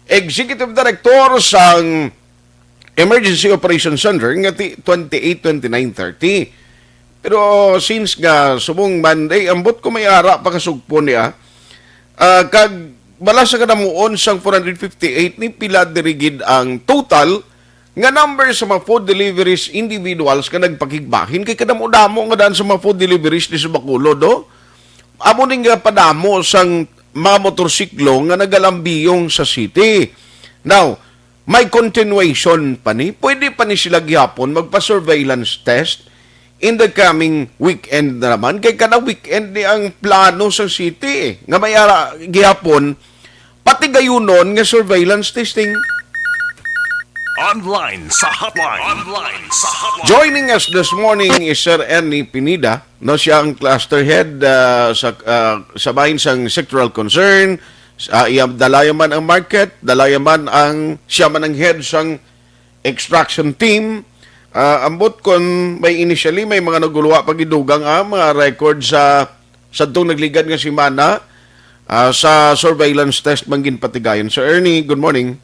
Executive Director sang Emergency Operations Center nga ti twenty-eight, twenty-nine, thirty. Pero since nga subong Monday, ambot ko may ara pa kasugpon niya. Ah, kag bala sa kadamuon sang four hundred fifty-eight, ni pila diri gid ang total nga number sa mga food deliveries individuals nga nagpakigbahin kay kadamo-damo nga daan sa mga food deliveries di sa Bacolod, do? Amo ni nga padamo sang mga motorsiklo nga nagalambiyong sa city. Now, may continuation pa ni. Pwede pa ni sila gihapon magpa-surveillance test in the coming weekend na naman. Kay kada weekend ni ang plano sa city, eh, nga may ara gihapon, pati gayunon nga surveillance testing. Online sa hotline. Online sa hotline. Joining us this morning is Sir Ernie Pineda. No, siya ang cluster head, ah, sa, ah, sa bahin sang sectoral concern. Ah, iya, dalaya man ang market, dalaya man ang, siya man ang head sang extraction team. Ah, ambot kon may initially, may mga naguluwa pag idugang, ah, mga record sa, sa tong nagligad nga semana, ah, sa surveillance test man ginpatigayon. Sir Ernie, good morning.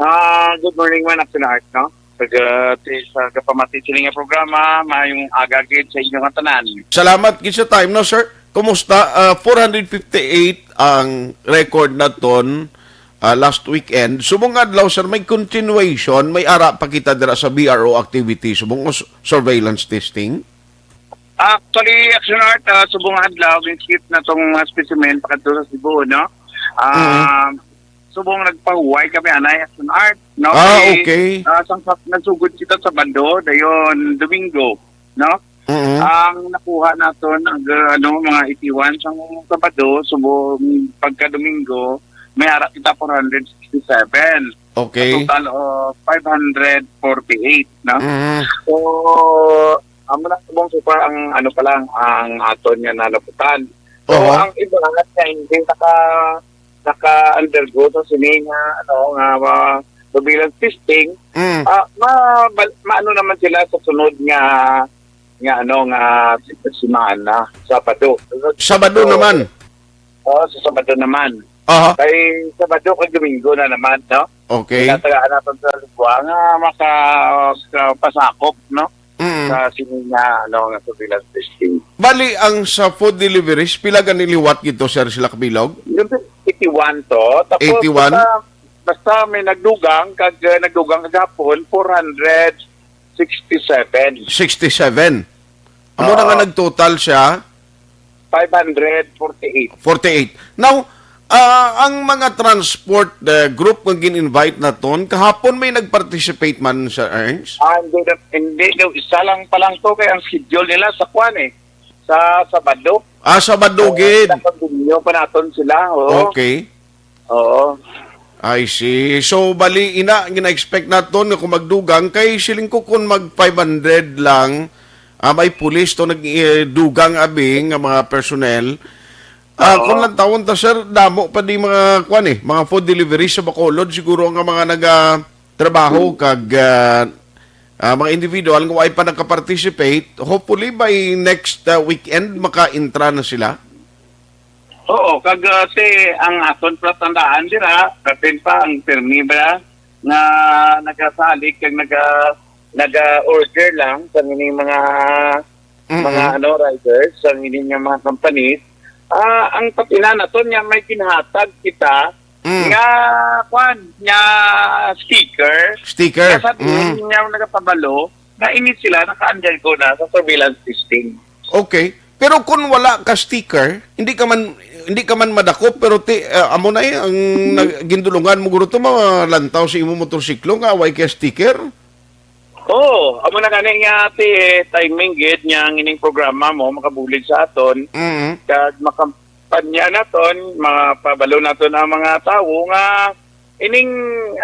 Ah, good morning man, Action Art, no? Pag, ah, ti-, sa kapamati sini nga programa, mayong aga gid sa inyo nga tanan. Salamat gid sa time, no, sir? Kumusta? Ah, four hundred fifty-eight ang record naton, ah, last weekend. Subong adlaw, sir, may continuation, may ara pa kita dira sa B R O activity, subong us-, surveillance testing? Actually, Action Art, ah, subong adlaw, ginskip na tong, ah, specimen pakadto sa Cebu, no? Ah, Mm. Subong nagpahuway kami, anay, Action Art, no? Ah, Kay, okay. Ah, sang sa, nagsugod kita Sabado, dayon Domingo, no? Mm. Ang nakuha naton, ang, ah, ano, mga itiwan sang Sabado, subong pagka Domingo, may ara kita four hundred sixty-seven. Okay. A total of five hundred forty-eight, no? Mm. So, amo na subong so far ang, ano pa lang, ang aton nga nalabutan. So, Oo. Ang iba nga hindi naka-, naka-undergo sa sini nga, ano, nga, ah, surveillance testing, Mm. Ah, ma-, ma-, maano naman sila sa sunod nga, nga ano, nga semana, Sabado. Sabado So, naman. Oo, sa Sabado naman. Aha. Kay Sabado kag Domingo na naman, no? Okay. Tinatagaan naton sa lugwa nga maka-, sa pasakop, no? Mm. Sa sini nga, ano, nga surveillance testing. Bali, ang sa food deliveries, pila gani liwat gito, sir, sila kabilog? Yung eighty-one to. Tapos, Eighty-one? basta, basta may nagdugang, kag, uh, nagdugang kagapon, four hundred sixty-seven. Sixty-seven. Amo na nga Oo. nagtotal siya? Five hundred forty-eight. Forty-eight. Now, ah, ang mga transport, uh, group nga gin-invite naton, kahapon may nag-participate man, Sir Ernst? Ah, hindi na, hindi na, isa lang pa lang to, kay ang schedule nila sa kwan eh, sa Sabado. Ah, Sabado So, gid. Nakakontinue pa naton sila, oo. Okay. Oo. I see. So, bali, ina, gina-expect naton nga kung magdugang, kay siling ko kung mag five hundred lang, ah, may pulis to nag, eh, dugang abi nga mga personnel. Ah, Oo. Kung lang tawon ta, sir, damo pa di mga, kwan eh, mga food delivery sa Bacolod, siguro ang mga naga-, trabaho Hmm. kag, ah, ah, mga individual nga way pa nakaparticipate. Hopefully, by next, ah, weekend, maka-intra na sila. Oo, kag, ah, ti, ang aton pala tandaan dira, kapin pa ang pirmi ba nga nagasalig kag naga-, naga-order lang sa ining mga, Mm-mm. mga, ano, riders, sa ining nga mga companies. Ah, ang patina naton nga may ginhatag kita Mm. nga, kwan, nga sticker. Sticker. Nga sa Mm. nga nagapabalo, na ini sila naka-undergo na sa surveillance testing. Okay. Pero kung wala ka sticker, hindi ka man, hindi ka man madakop, pero ti, ah, amo na eh, ang Mm. nag-, gindulungan mo guro to, malantaw sa imo motorsiklo nga way kay sticker? Oo, amo na gani nga ti, timing gid nga ang ining programa mo makabulig sa aton. Mm. Kag makampanya naton, mapabalo naton ang mga tawo nga ining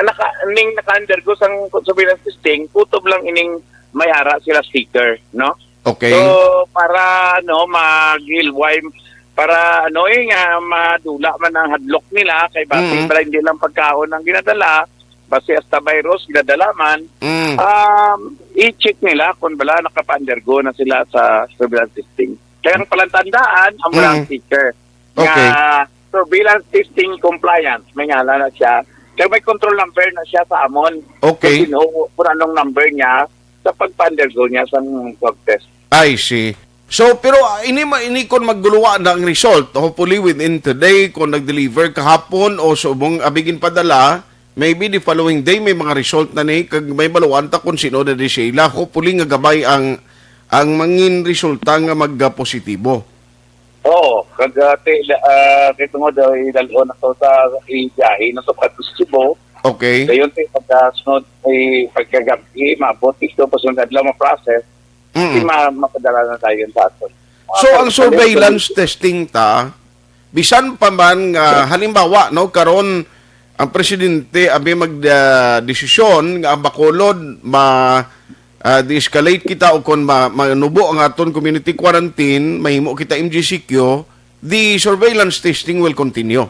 naka, ining naka-undergo sang surveillance testing, kutob lang ining may ara sila sticker, no? Okay. So, para, ano, maghilway, para, ano, eh, nga madula man ang hadlok nila, kay basi Mm. para hindi lang pagkaon ang ginadala, basi hasta virus ginadala man, Mm. um, i-check nila kung bala nakapa-undergo na sila sa surveillance testing. Kaya ang palatandaan, ang Mm. mga sticker Okay. nga surveillance testing compliance, may ngalan na siya. Kaya may control number na siya sa amon. Okay. Kung sino, kung anong number niya sa pagpa-undergo niya sa swab test. I see. So, pero, ah, ini ma-, ini kon magguluwa na ang result, hopefully within today, kung nag-deliver kahapon o subong abi ginpadala, maybe the following day may mga result na ni, kag may baluan ta kung sino na di sila. Hopefully nga gamay ang, ang mangin resulta nga magpositibo. Oo, kag, ah, ti-, ah, kay tungod, ah, idalhon na to sa, ibiyahe na to kadto sa Cebu. Okay. Dayon, ti, pagkasunod, eh, pagkagabi, maabot dito, pasunod adlaw, ma-process, Mm. di ma-, mapadala na tayo sa aton. So, Ah, ang pero surveillance testing ta, bisan pa man nga, halimbawa, no, karon, ang presidente abi mag, ah, desisyon nga ang Bacolod ma, ah, de-escalate kita o kon ma-, manubo ang aton community quarantine, mahimo kita M G C Q, the surveillance testing will continue.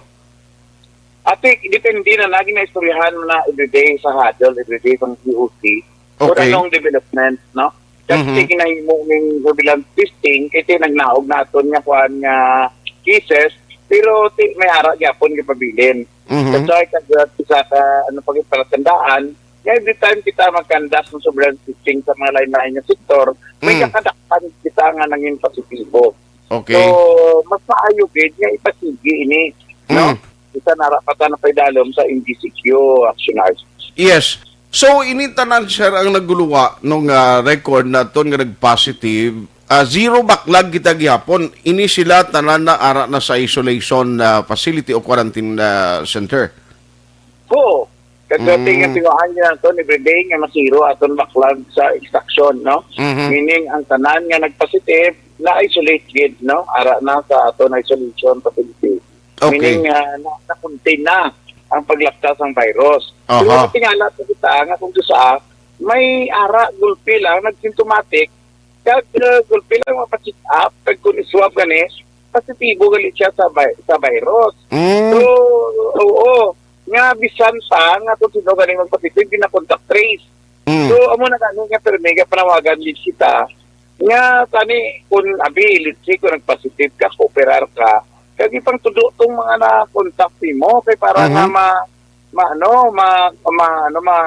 Ati, depende na, lagi na istoryahan mo na everyday sa huddle, everyday sa Q O C. Kung Okay. anong development, no? Kasi Mhm. kinahimo ning surveillance testing, kay ti nagnaog na aton nga kuan nga cases, pero ti may ara gyapon gipabilin. Mhm. That's why kag, uh, isa ka, ano, pagpalatandaan, nga every time kita mag-conduct ng surveillance testing sa mga lain-lain nga sektor, may Mm. kakadakpan kita nga nangin positibo. Okay. So, mas maayo gid nga ipasigi ini, no? Mm. Isa na ra pa ta na paidalom sa M G C Q action items. Yes. So, ini tanan, sir, ang naguluwa nung, ah, record naton nga nag-positive. Ah, zero backlog kita gihapon. Ini sila tanan na ara na sa isolation, ah, facility o quarantine, ah, center. Oo. Kag Mm. tingnan, tingnan niya to, everyday nga masiro aton backlog sa extraction, no? Mhm. Meaning, ang tanan nga nag-positive, na-isolate gid, no? Ara na sa aton isolation facility. Okay. Meaning, ah, na, na-contain na ang paglaktas sang virus. Aha. Pero matingala pa kita nga kung sa may ara, gulpi lang, nagsintomatic, kag, uh, gulpi lang mapa-check up, kag kung i-swab gani, positibo gali siya sa vi-, sa virus. Mm. So, oo, nga bisan pa nga kung sino ganing magpositive, gina-contact trace. Mm. So, amo na gani nga permi nga panawagan gid kita nga tani kung abi, let's say, kung nagpositive ka, kooperar ka, kag ipangtudo tong mga na-contact nimo kay para nga Mhm. ma, ma, ano, ma, ma, ano, ma,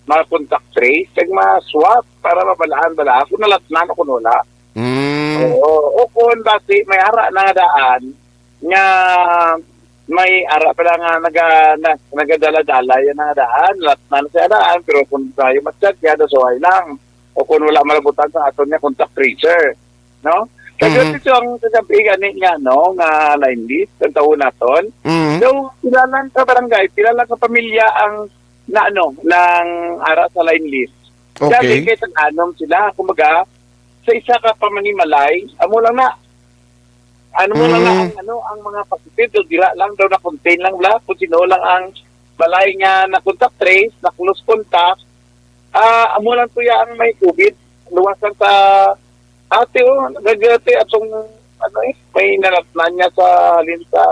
ma-contact trace kag ma-swab para mabalaan bala kung nalatnan o kung wala. Mm. Oo. O kung basi may ara na nga daan nga may ara pala nga naga-, na-, nagadala-dala yan nga daan, lat na siya daan, pero kung tayo matsyag, kaya daw suway lang. O kung wala malabutan sa aton niya, contact tracer. No? Kaya Mhm. ito ang kagabi gani nga, no, nga line list, ang tawon naton. Mhm. So, pila lang ka barangay, pila lang ka pamilya ang na, ano, nang ara sa line list. Kaya Okay. kay tag-anom sila, kumbaga, sa isa ka pamanimalay, amo lang na. Ano mo lang na Mm. ang, ano, ang mga positive, daw dira lang, daw na-contain lang bla, kung sino lang ang balay nga na-contact trace, na-close contact, ah, amo lang tuya ang may covid. Luwasan sa ate, oh, nagati atong, ano eh, may nalatnan niya sa halin sa,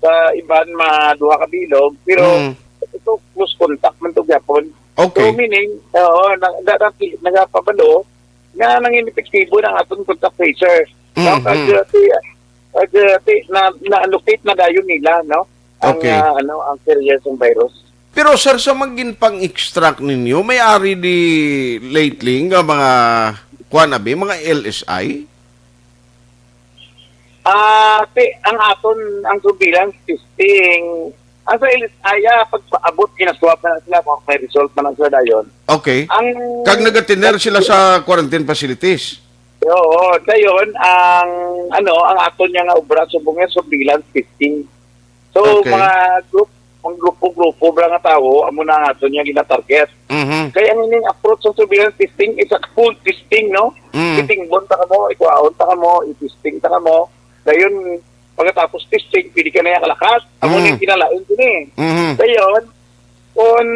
sa iban ma duha ka bilog, pero Mm. ito, close contact man to gyapon. So, Okay. meaning, oo, na, na, na, nagapabalo nga nangin epektibo ng aton contact tracer. No? Mhm. Kag, uh, ti, kag, uh, ti, na, na-allocate na dayon nila, no? Ang, Okay. uh, ano, ang serious ng virus. Pero, sir, sa mga ginpang-extract ninyo, may ari di lately nga mga, kuwan abi, mga L S I? Ah, ti, ang aton, ang surveillance testing, ang sa L S I, ah, pagpaabot, ginaswab na sila, kung may result na lang sila dayon. Okay. Ang Kag nagatiner sila sa quarantine facilities? Oo, dayon, ang, ano, ang aton niya nga obra, subong nga surveillance testing. So, Okay. mga group, mga grupo-grupo ba nga tawo, amo na ang aton niya gina-target. Mhm. Kaya ang ining approach sa surveillance testing is a full testing, no? Mm. Itingbon ta kamo, ikuhaon ta kamo, i-testing ta kamo. Dayon, pagkatapos testing, pwede ka na yung kalakat. Amo Mm. na yung kinalain din eh. Mhm. Dayon, kung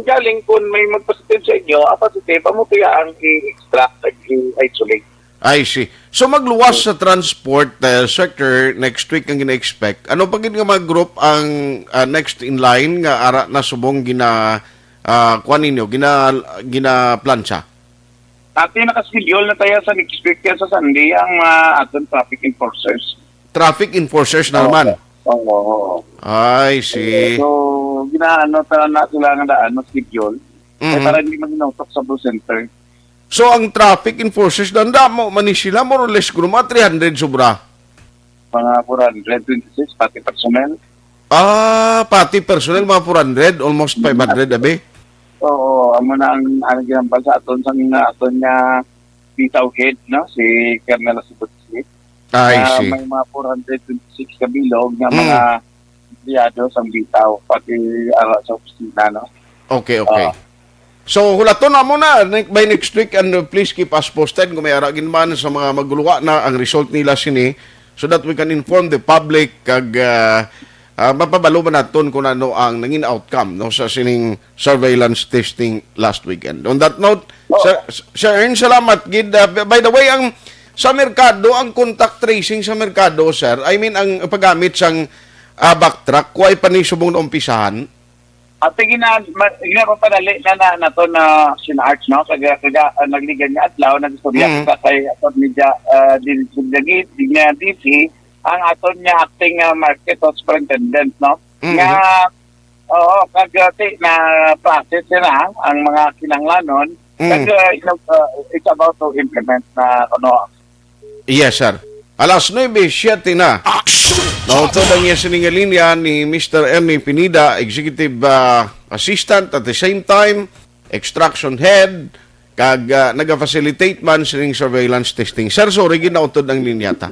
galing, kung may magpositive sa inyo, ang positive, amo kaya ang i-extract, ag i-isolate. I see. So, magluwas sa transport, uh, sector next week ang gina-expect. Ano pa gid nga mga group ang, uh, next in line nga ara na subong gina, uh, kuan ninyo, gina, ginaplansya? Ati, naka-schedule na tayo sa next week, kaya sa Sunday ang, uh, aton traffic enforcers. Traffic enforcers na Oo. naman? Oo, oo. I see. So, ginaano ta na sila nga daan, mas schedule. Eh, Mhm. para hindi mag-inautok sa Blue Center. So, ang traffic enforcers, nanda mo man ni sila, more or less, guro, mga three hundred sobra? Mga four hundred twenty-six, pati personnel. Ah, pati personnel, mga four hundred, almost five hundred, abi? Oo, amo na ang, ang ginambal sa aton, sa mga aton nga bitaw head, no? Si Colonel Asibot Smith. I Ah, see. may mga four hundred twenty-six ka bilog nga Mm. mga empleyado sa bitaw, pati ara sa opisina, no? Okay, okay. Ah. So, hulaton na mo na ne-, by next week, and, uh, please keep us posted kung may ara gid man sa mga magluwa na ang result nila sini, so that we can inform the public kag, uh, uh, mapabalo man naton kung ano ang nangin outcome, no, sa sining surveillance testing last weekend. On that note, Oh. Sir, Sir Ern, salamat gid. Uh, by the way, ang sa merkado, ang contact tracing sa merkado, sir, I mean, ang paggamit sang, uh, backtrack, kuway pa ni subong naumpisahan? At gina-, ma-, ginapapadali na, na, nato na Sir Art, no? Kaga, kaga, ah, nagligan nga adlaw, nag-istorya Mm. kita kay Attorney Ja-, ah, Din-, Din-, Din-, D C, ang aton nga acting, ah, market superintendent, no? Mm. Nga, oo, kag, ah, ti-, na-process na ang mga kinahanglanon, Mm. kag, ah, you know, ah, it's about to implement na, ano, Yes, sir. Alas nuebe siyete na. Action! Nautod ang iya sining linya ni Mister Ernie Pineda, Executive, ah, Assistant, at the same time, Extraction Head, kag, ah, naga-facilitate man sining surveillance testing. Sir, sorry, ginautod ang linya ta.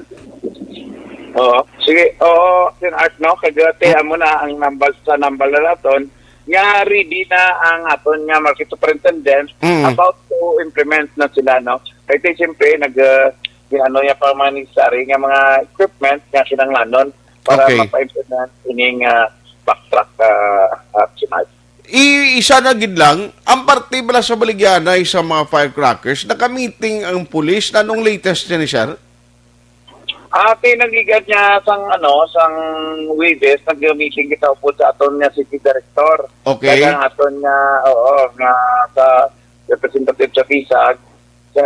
Oo. Sige, oo, Sir Art, no? Kag, ah, ti-, amo na ang number sa number na naton nga ready na ang aton nga market superintendent Mm. about to implement na sila, no? Kay ti, siyempre, nag, ah, di ano niya pa mga necessary nga mga equipment nga kinahanglanon para Okay. mapa-implement ining, ah, backtrack, ah, ah, Sir Art. I-, isa na gid lang, ang parte bala sa Baligyanay sa mga firecrackers, nakamiting ang pulis. Nanong latest niya ni sir? Ati, nagligad niya sang, ano, sang Huwebes, nag-meeting kita upod sa aton nga city director. Okay. Kag ang aton nga, oo, nga sa representative sa BISAG, sa,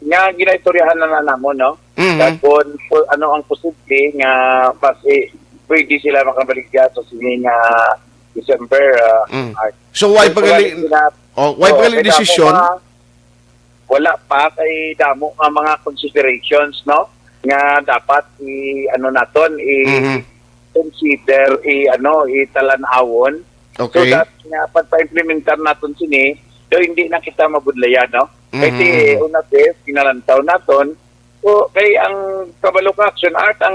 nga ginaistoryahan na, na namon, no? Mhm. Kag kung po, ano ang posible nga mas, eh, pwede sila makabaligya sa sini nga December, ah, Mm. March. So, why So, pa gali, wala sila, oh, why pa oo, gali kaya desisyon? Ako pa, wala pa kay damo nga mga considerations, no, nga dapat i-, ano naton, i- Mhm. consider, i-, ano, italan-awon. So Okay. that nga pagpa-implementar naton sini, so hindi na kita mabudlayan, no? Kay Mhm, ti mhm. una, bes, ginalantaw naton. So, kay ang kabalo ka, Action Art, ang,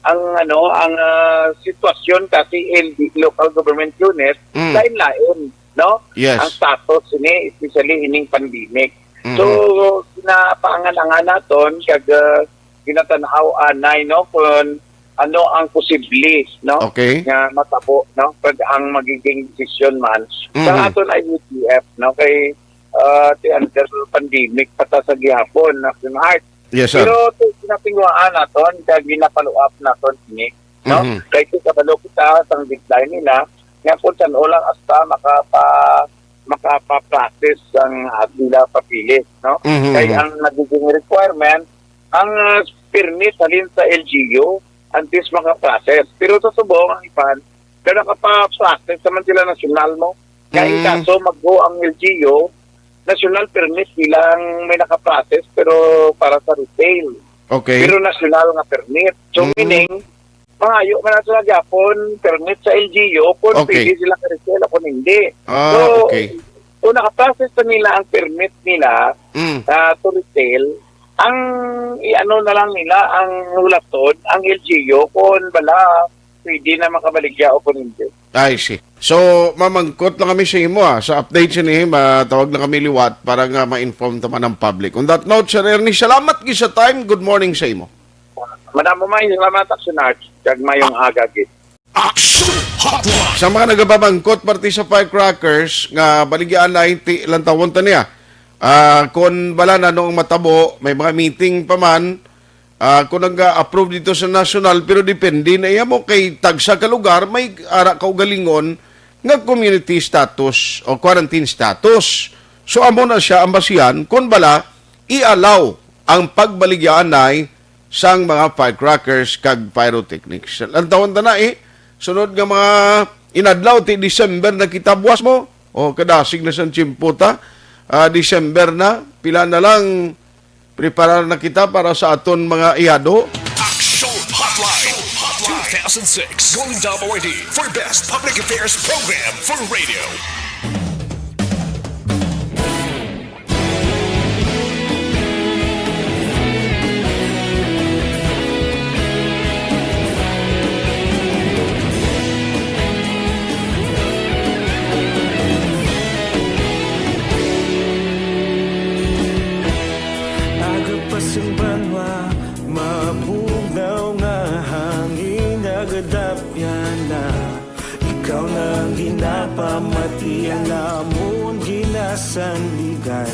ang, ano, ang, ah, sitwasyon kasi L D, local government unit, Mm. lain-lain, no? Yes. Ang status ini, especially ining pandemic. Mhm. So, ginapaangan-angan naton kag, ah, ginatan-aw anay, no, kung ano ang posible, no, Okay. nga matabo, no, kag ang magiging desisyon man sa Mhm. aton I U T F, no, kay, ah, ti under pandemic pa ta sa gihapon, no, Action Art. Yes, sir. Pero ti ginatinguhaan naton kag gina-follow up naton ini, no? Mhm. Kay ti kabalo kita sang deadline nila nga kung san-o lang hasta makapa-, makapa-process ang, ah, sila papeles, no? Mhm, Kay mhm. ang nagiging requirement, ang, ah, permit halin sa L G U, antes maka-process. Pero sa subong, ang iban, kaya nakapa-process naman sila nasyonal mo. Kaya in Mm. kaso mag-go ang L G U, national permit ilang may naka-process, pero para sa retail. Okay. Pero national nga permit. So, Mm. meaning, mangayo man na sila gyapon permit sa L G U kung Okay. pwede sila ka-retail o kung hindi. Ah, So, okay. kung naka-process na nila ang permit nila, Mm. ah, to retail, ang i-ano na lang nila, ang hulaton, ang L G U, kung bala, pwede na makabaligya o kung hindi. I see. So, mamangkot lang kami sa imo, ah. Sa update sini, matawag na kami liwat para nga ma-inform ta man ang public. On that note, Sir Ernie, salamat gid sa time. Good morning sa imo. Madamo may salamat, Action Arts. Kag mayong aga gid. Action Hotline. Sa mga nagapamangkot parte sa firecrackers nga baligya anay, ti-, lantawon ta niya. Ah, kung bala na noong matabo, may mga meeting pa man, ah, kung nag-approve dito sa national, pero depende na iya mo kay tagsa ka lugar, may ara kaugalingon nga community status o quarantine status. So, amo na siya ang basihan kung bala i-allow ang pagbaligya anay sang mga firecrackers kag pyrotechnics. Lantawon ta na, eh. Sunod nga mga inadlaw, ti December na kita, buwas mo. O, kadasig na sang tiyempo ta. Ah, December na. Pila na lang, preparar na kita para sa aton mga iyado. Action Hotline two thousand six, Golden Dome Awardee for Best Public Affairs Program for Radio. Aga pa sang banwa, mabugnaw nga hangin nagadapyan na. Ikaw na ang ginapamati, ang amon ginasandigan.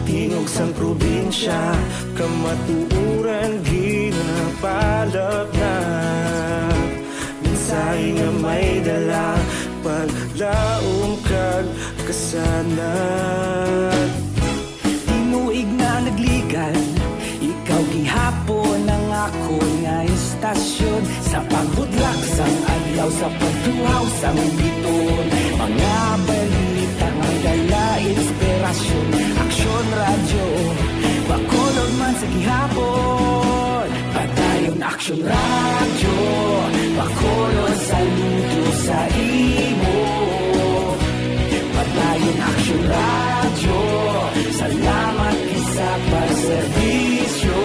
Tingog sang probinsya, kamatuoran ginapalapnag. Mensahe nga may dala, paglaom kag kasanag. Tinuig na nagligan, ikaw gihapon ang akon nga istasyon. Sa pagbudlak sang adlaw, sa pagtuhaw sang biton, mga balita nga dala inspirasyon. Aksyon Radyo, Bacolod man sa gihapon. Padayon Aksyon Radyo, Bacolod, saludo sa imo. Padayon Aksyon Radyo, salamat gid sa pagserbisyo.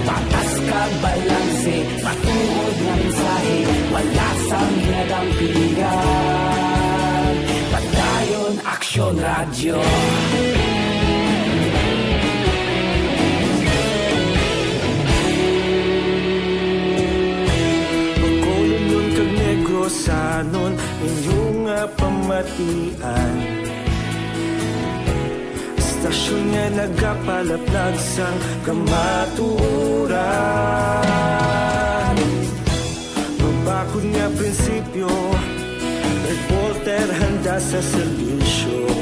Patas kag balanse, matuod nga mensahe, wala sang ginadampigan. Padayon Aksyon Radyo. Bacolodnon kag Negrosanon, inyo nga pamatian. Hasta Istasyon nga nagapalaplag sang kamatuoran. Mabakod nga prinsipyo, reporter handa sa serbisyo.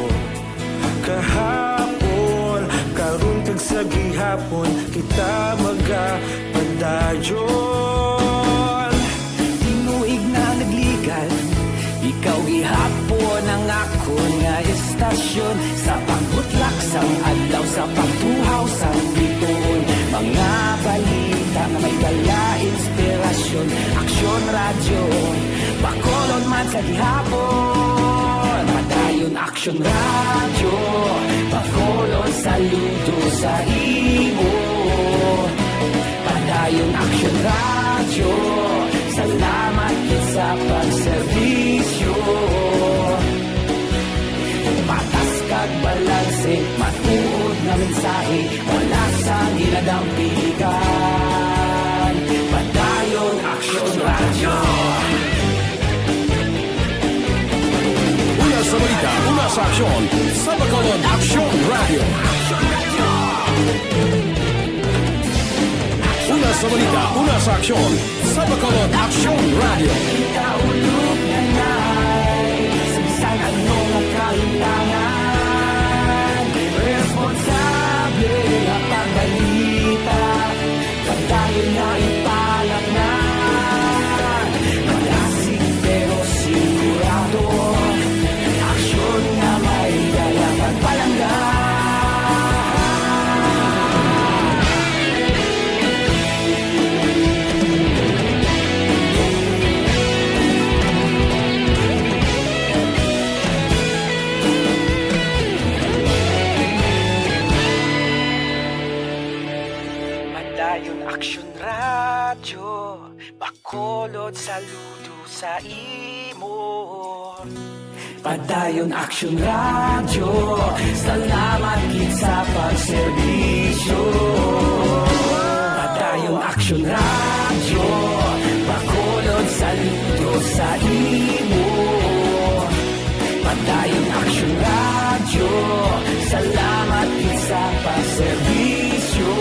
Kahapon, karon kag sa gihapon, kita magapadayon. Tinuig na nagligal, ikaw gihapon ang akon nga istasyon. Sa pagbutlak sang adlaw, sa pagtuhaw sang bituon, mga balita nga may dala inspirasyon. Aksyon Radyo, Bacolod man sa gihapon. Padayon Aksyon Radyo, Bacolod, saludo sa imo. Padayon Aksyon Radyo, salamat gid sa pagserbisyo. Patas kag balanse, matuod nga mensahe, wala sang ginadampigan. Padayon Aksyon Radyo. Una sa balita, una sa aksyon, sa Bacolod Aksyon Radyo. Una sa balita, una sa aksyon, sa Bacolod Aksyon Radyo. Kita ulog na na'y sa bisan ano nga kahintangan. Responsable nga pagbalita, padayon nga ipalaknag. Malasig pero sigurado, aksyon nga may dala pagpalangga. Padayon Aksyon Radyo, Bacolod, saludo sa imo. Padayon Aksyon Radyo, salamat gid sa pagserbisyo. Padayon Aksyon Radyo, Bacolod, saludo sa imo. Padayon Aksyon Radyo, salamat gid sa pagserbisyo.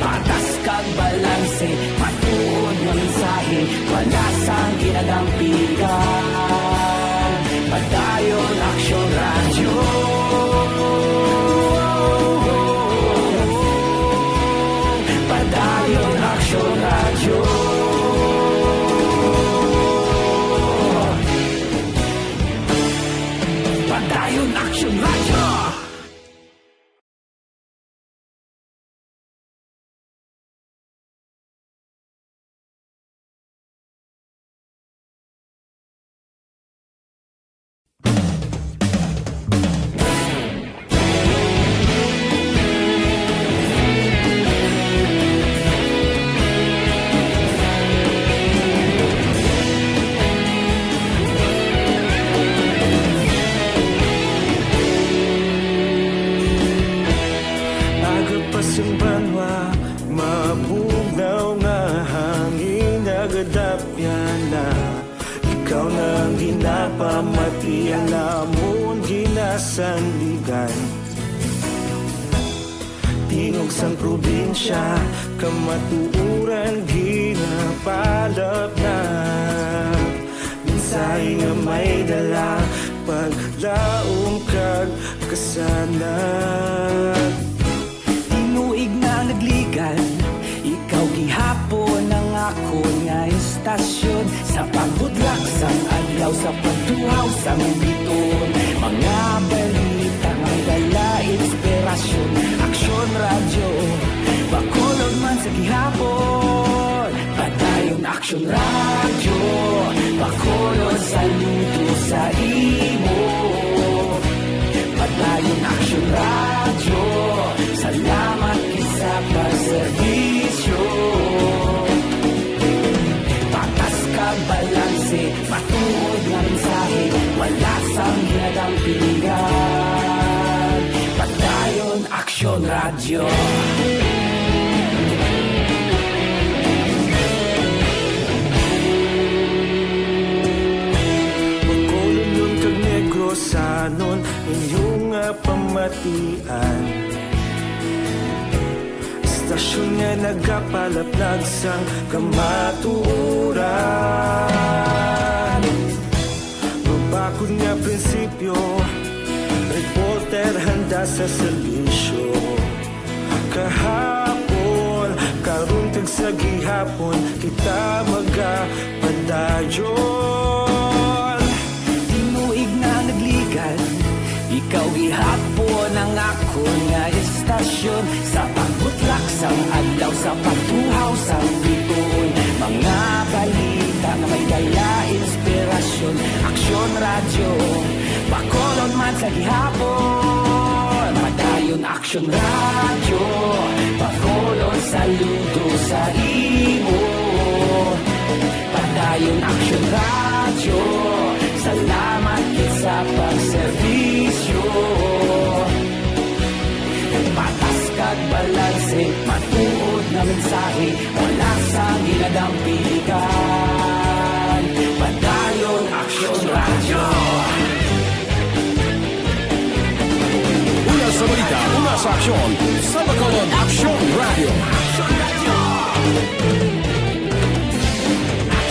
Patas kag balanse, matuod nga mensahe, wala sang ginadampigan. Padayon Aksyon Radyo. Padayon Aksyon Radyo. Padayon Aksyon Radyo. Aga pa sang banwa, mabugnaw nga hangin nagadapyan na. Ikaw na ang ginapamatian namon ginasandigan. Tingog sang probinsya, kamatuoran ginapalapnag. Mensahe nga may dala, paglaom kag kasanag. Tinuig na nagligan, ikaw gihapon ang akon nga istasyon. Sa pagbutlak sang adlaw, sa pagtuhaw sang bituon, mga balita nga may dala inspirasyon. Aksyon Radyo, Bacolod man sa gihapon. Padayon Aksyon Radyo, Bacolod, saludo sa imo. Padayon Aksyon Radyo, salamat gid sa pagserbisyo. Patas kag balanse, matuod nga mensahe, wala sang ginadampigan. Padayon Aksyon Radyo. Bacolodnon kag Negrosanon, inyong Kapalaplag sang kamatuoran. Mabakod nga prinsipyo, reporter handa sa serbisyo. Kahapon, karon, kag sa gihapon, kita magapadayon. Tinuig na nagligad, ikaw gihapon ang akon nga estasyon. Sa pagbutlak sang adlaw, sa pagtuhaw sang bituon, mga balita nga may dala inspirasyon. Aksyon Radyo, Bacolod man sa gihapon. Padayon Aksyon Radyo, Bacolod, saludo sa imo. Padayon Aksyon Radyo, salamat gid sa pagserbisyo. Patas kag balanse, matuod nga mensahe, wala sang ginadampigan. Padayon Aksyon Radyo. Una sa balita, una sa aksyon, sa Bacolod Aksyon Radyo.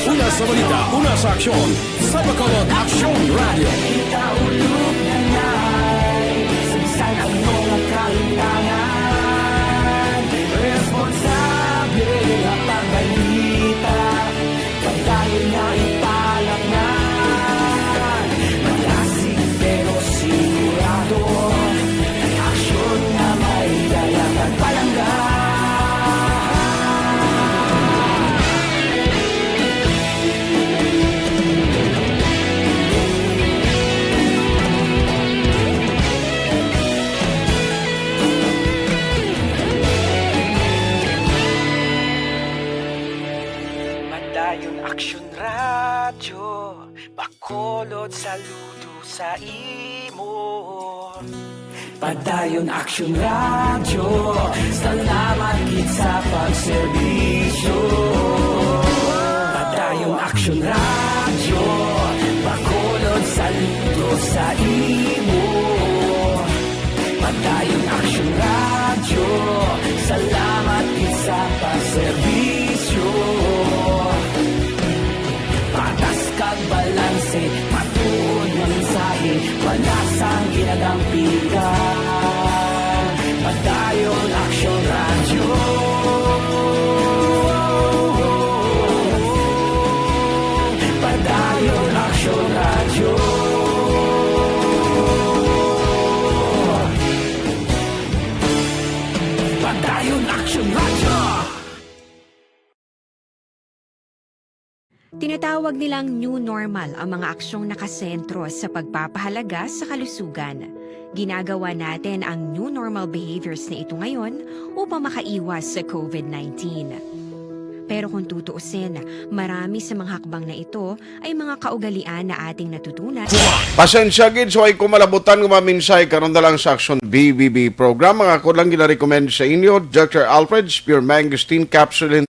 Una sa balita, una sa aksyon, sa Bacolod Aksyon Radyo. Kita ulog na nai, sa bisan ano nga kahintangan, responsable nga pagbalita. Padayon nga ipalatnan, malasig pero sigurado, aksyon nga may dala kag palangga. Padayon Aksyon Radyo, Bacolod, saludo sa imo. Padayon Aksyon Radyo, salamat gid sa pagserbisyo. Padayon Aksyon Radyo, Bacolod, saludo sa imo. Padayon Aksyon Radyo, salamat gid sa pagserbisyo. Patas kag balanse, matuod nga mensahe, wala sang ginadampigan. Padayon Aksyon Radyo. Padayon Aksyon Radyo. Padayon Aksyon Radyo. Tinatawag nilang new normal ang mga aksyong nakasentro sa pagpapahalaga sa kalusugan. Ginagawa natin ang new normal behaviors na ito ngayon upang makaiwas sa covid nineteen. Pero kung tutuusin, marami sa mga hakbang na ito ay mga kaugalian na ating natutunan. Pasensya gid sa way ko malabutan nga mga mensahe karon na lang sa Aksyon B B B program. Ang ako lang ginarecommend sa inyo, Doctor Alfred's Pure Mangosteen Capsule.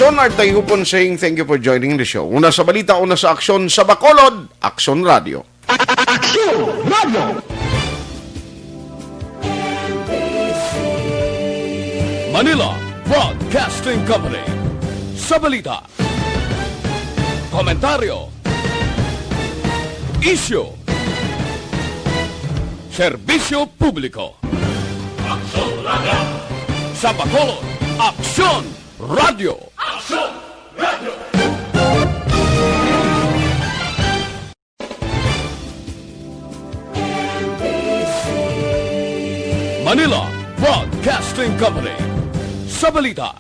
Aksyon, Art Tayupon saying thank you for joining the show. Una sa balita, una sa aksyon, sa Bacolod, Aksyon Radio. Aksyon Radio! Manila Broadcasting Company. Sa balita, komentaryo, isyu, serbisyo publiko. Aksyon Radio. Sa Bacolod, Aksyon Radio. Aksyon Radio. Manila Broadcasting Company. Sa balita,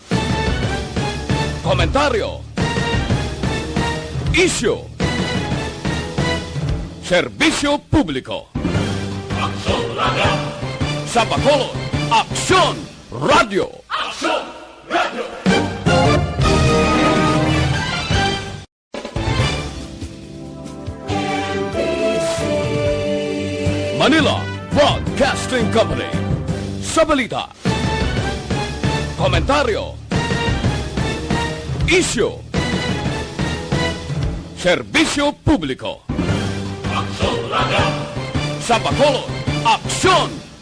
komentaryo, isyu, serbisyo publiko. Aksyon Radio. Sa Bacolod, Aksyon Radio. Aksyon Radio. Manila Broadcasting Company. Sa balita, komentaryo, isyu, serbisyo publiko. Aksyon Radio. Sa Bacolod, Aksyon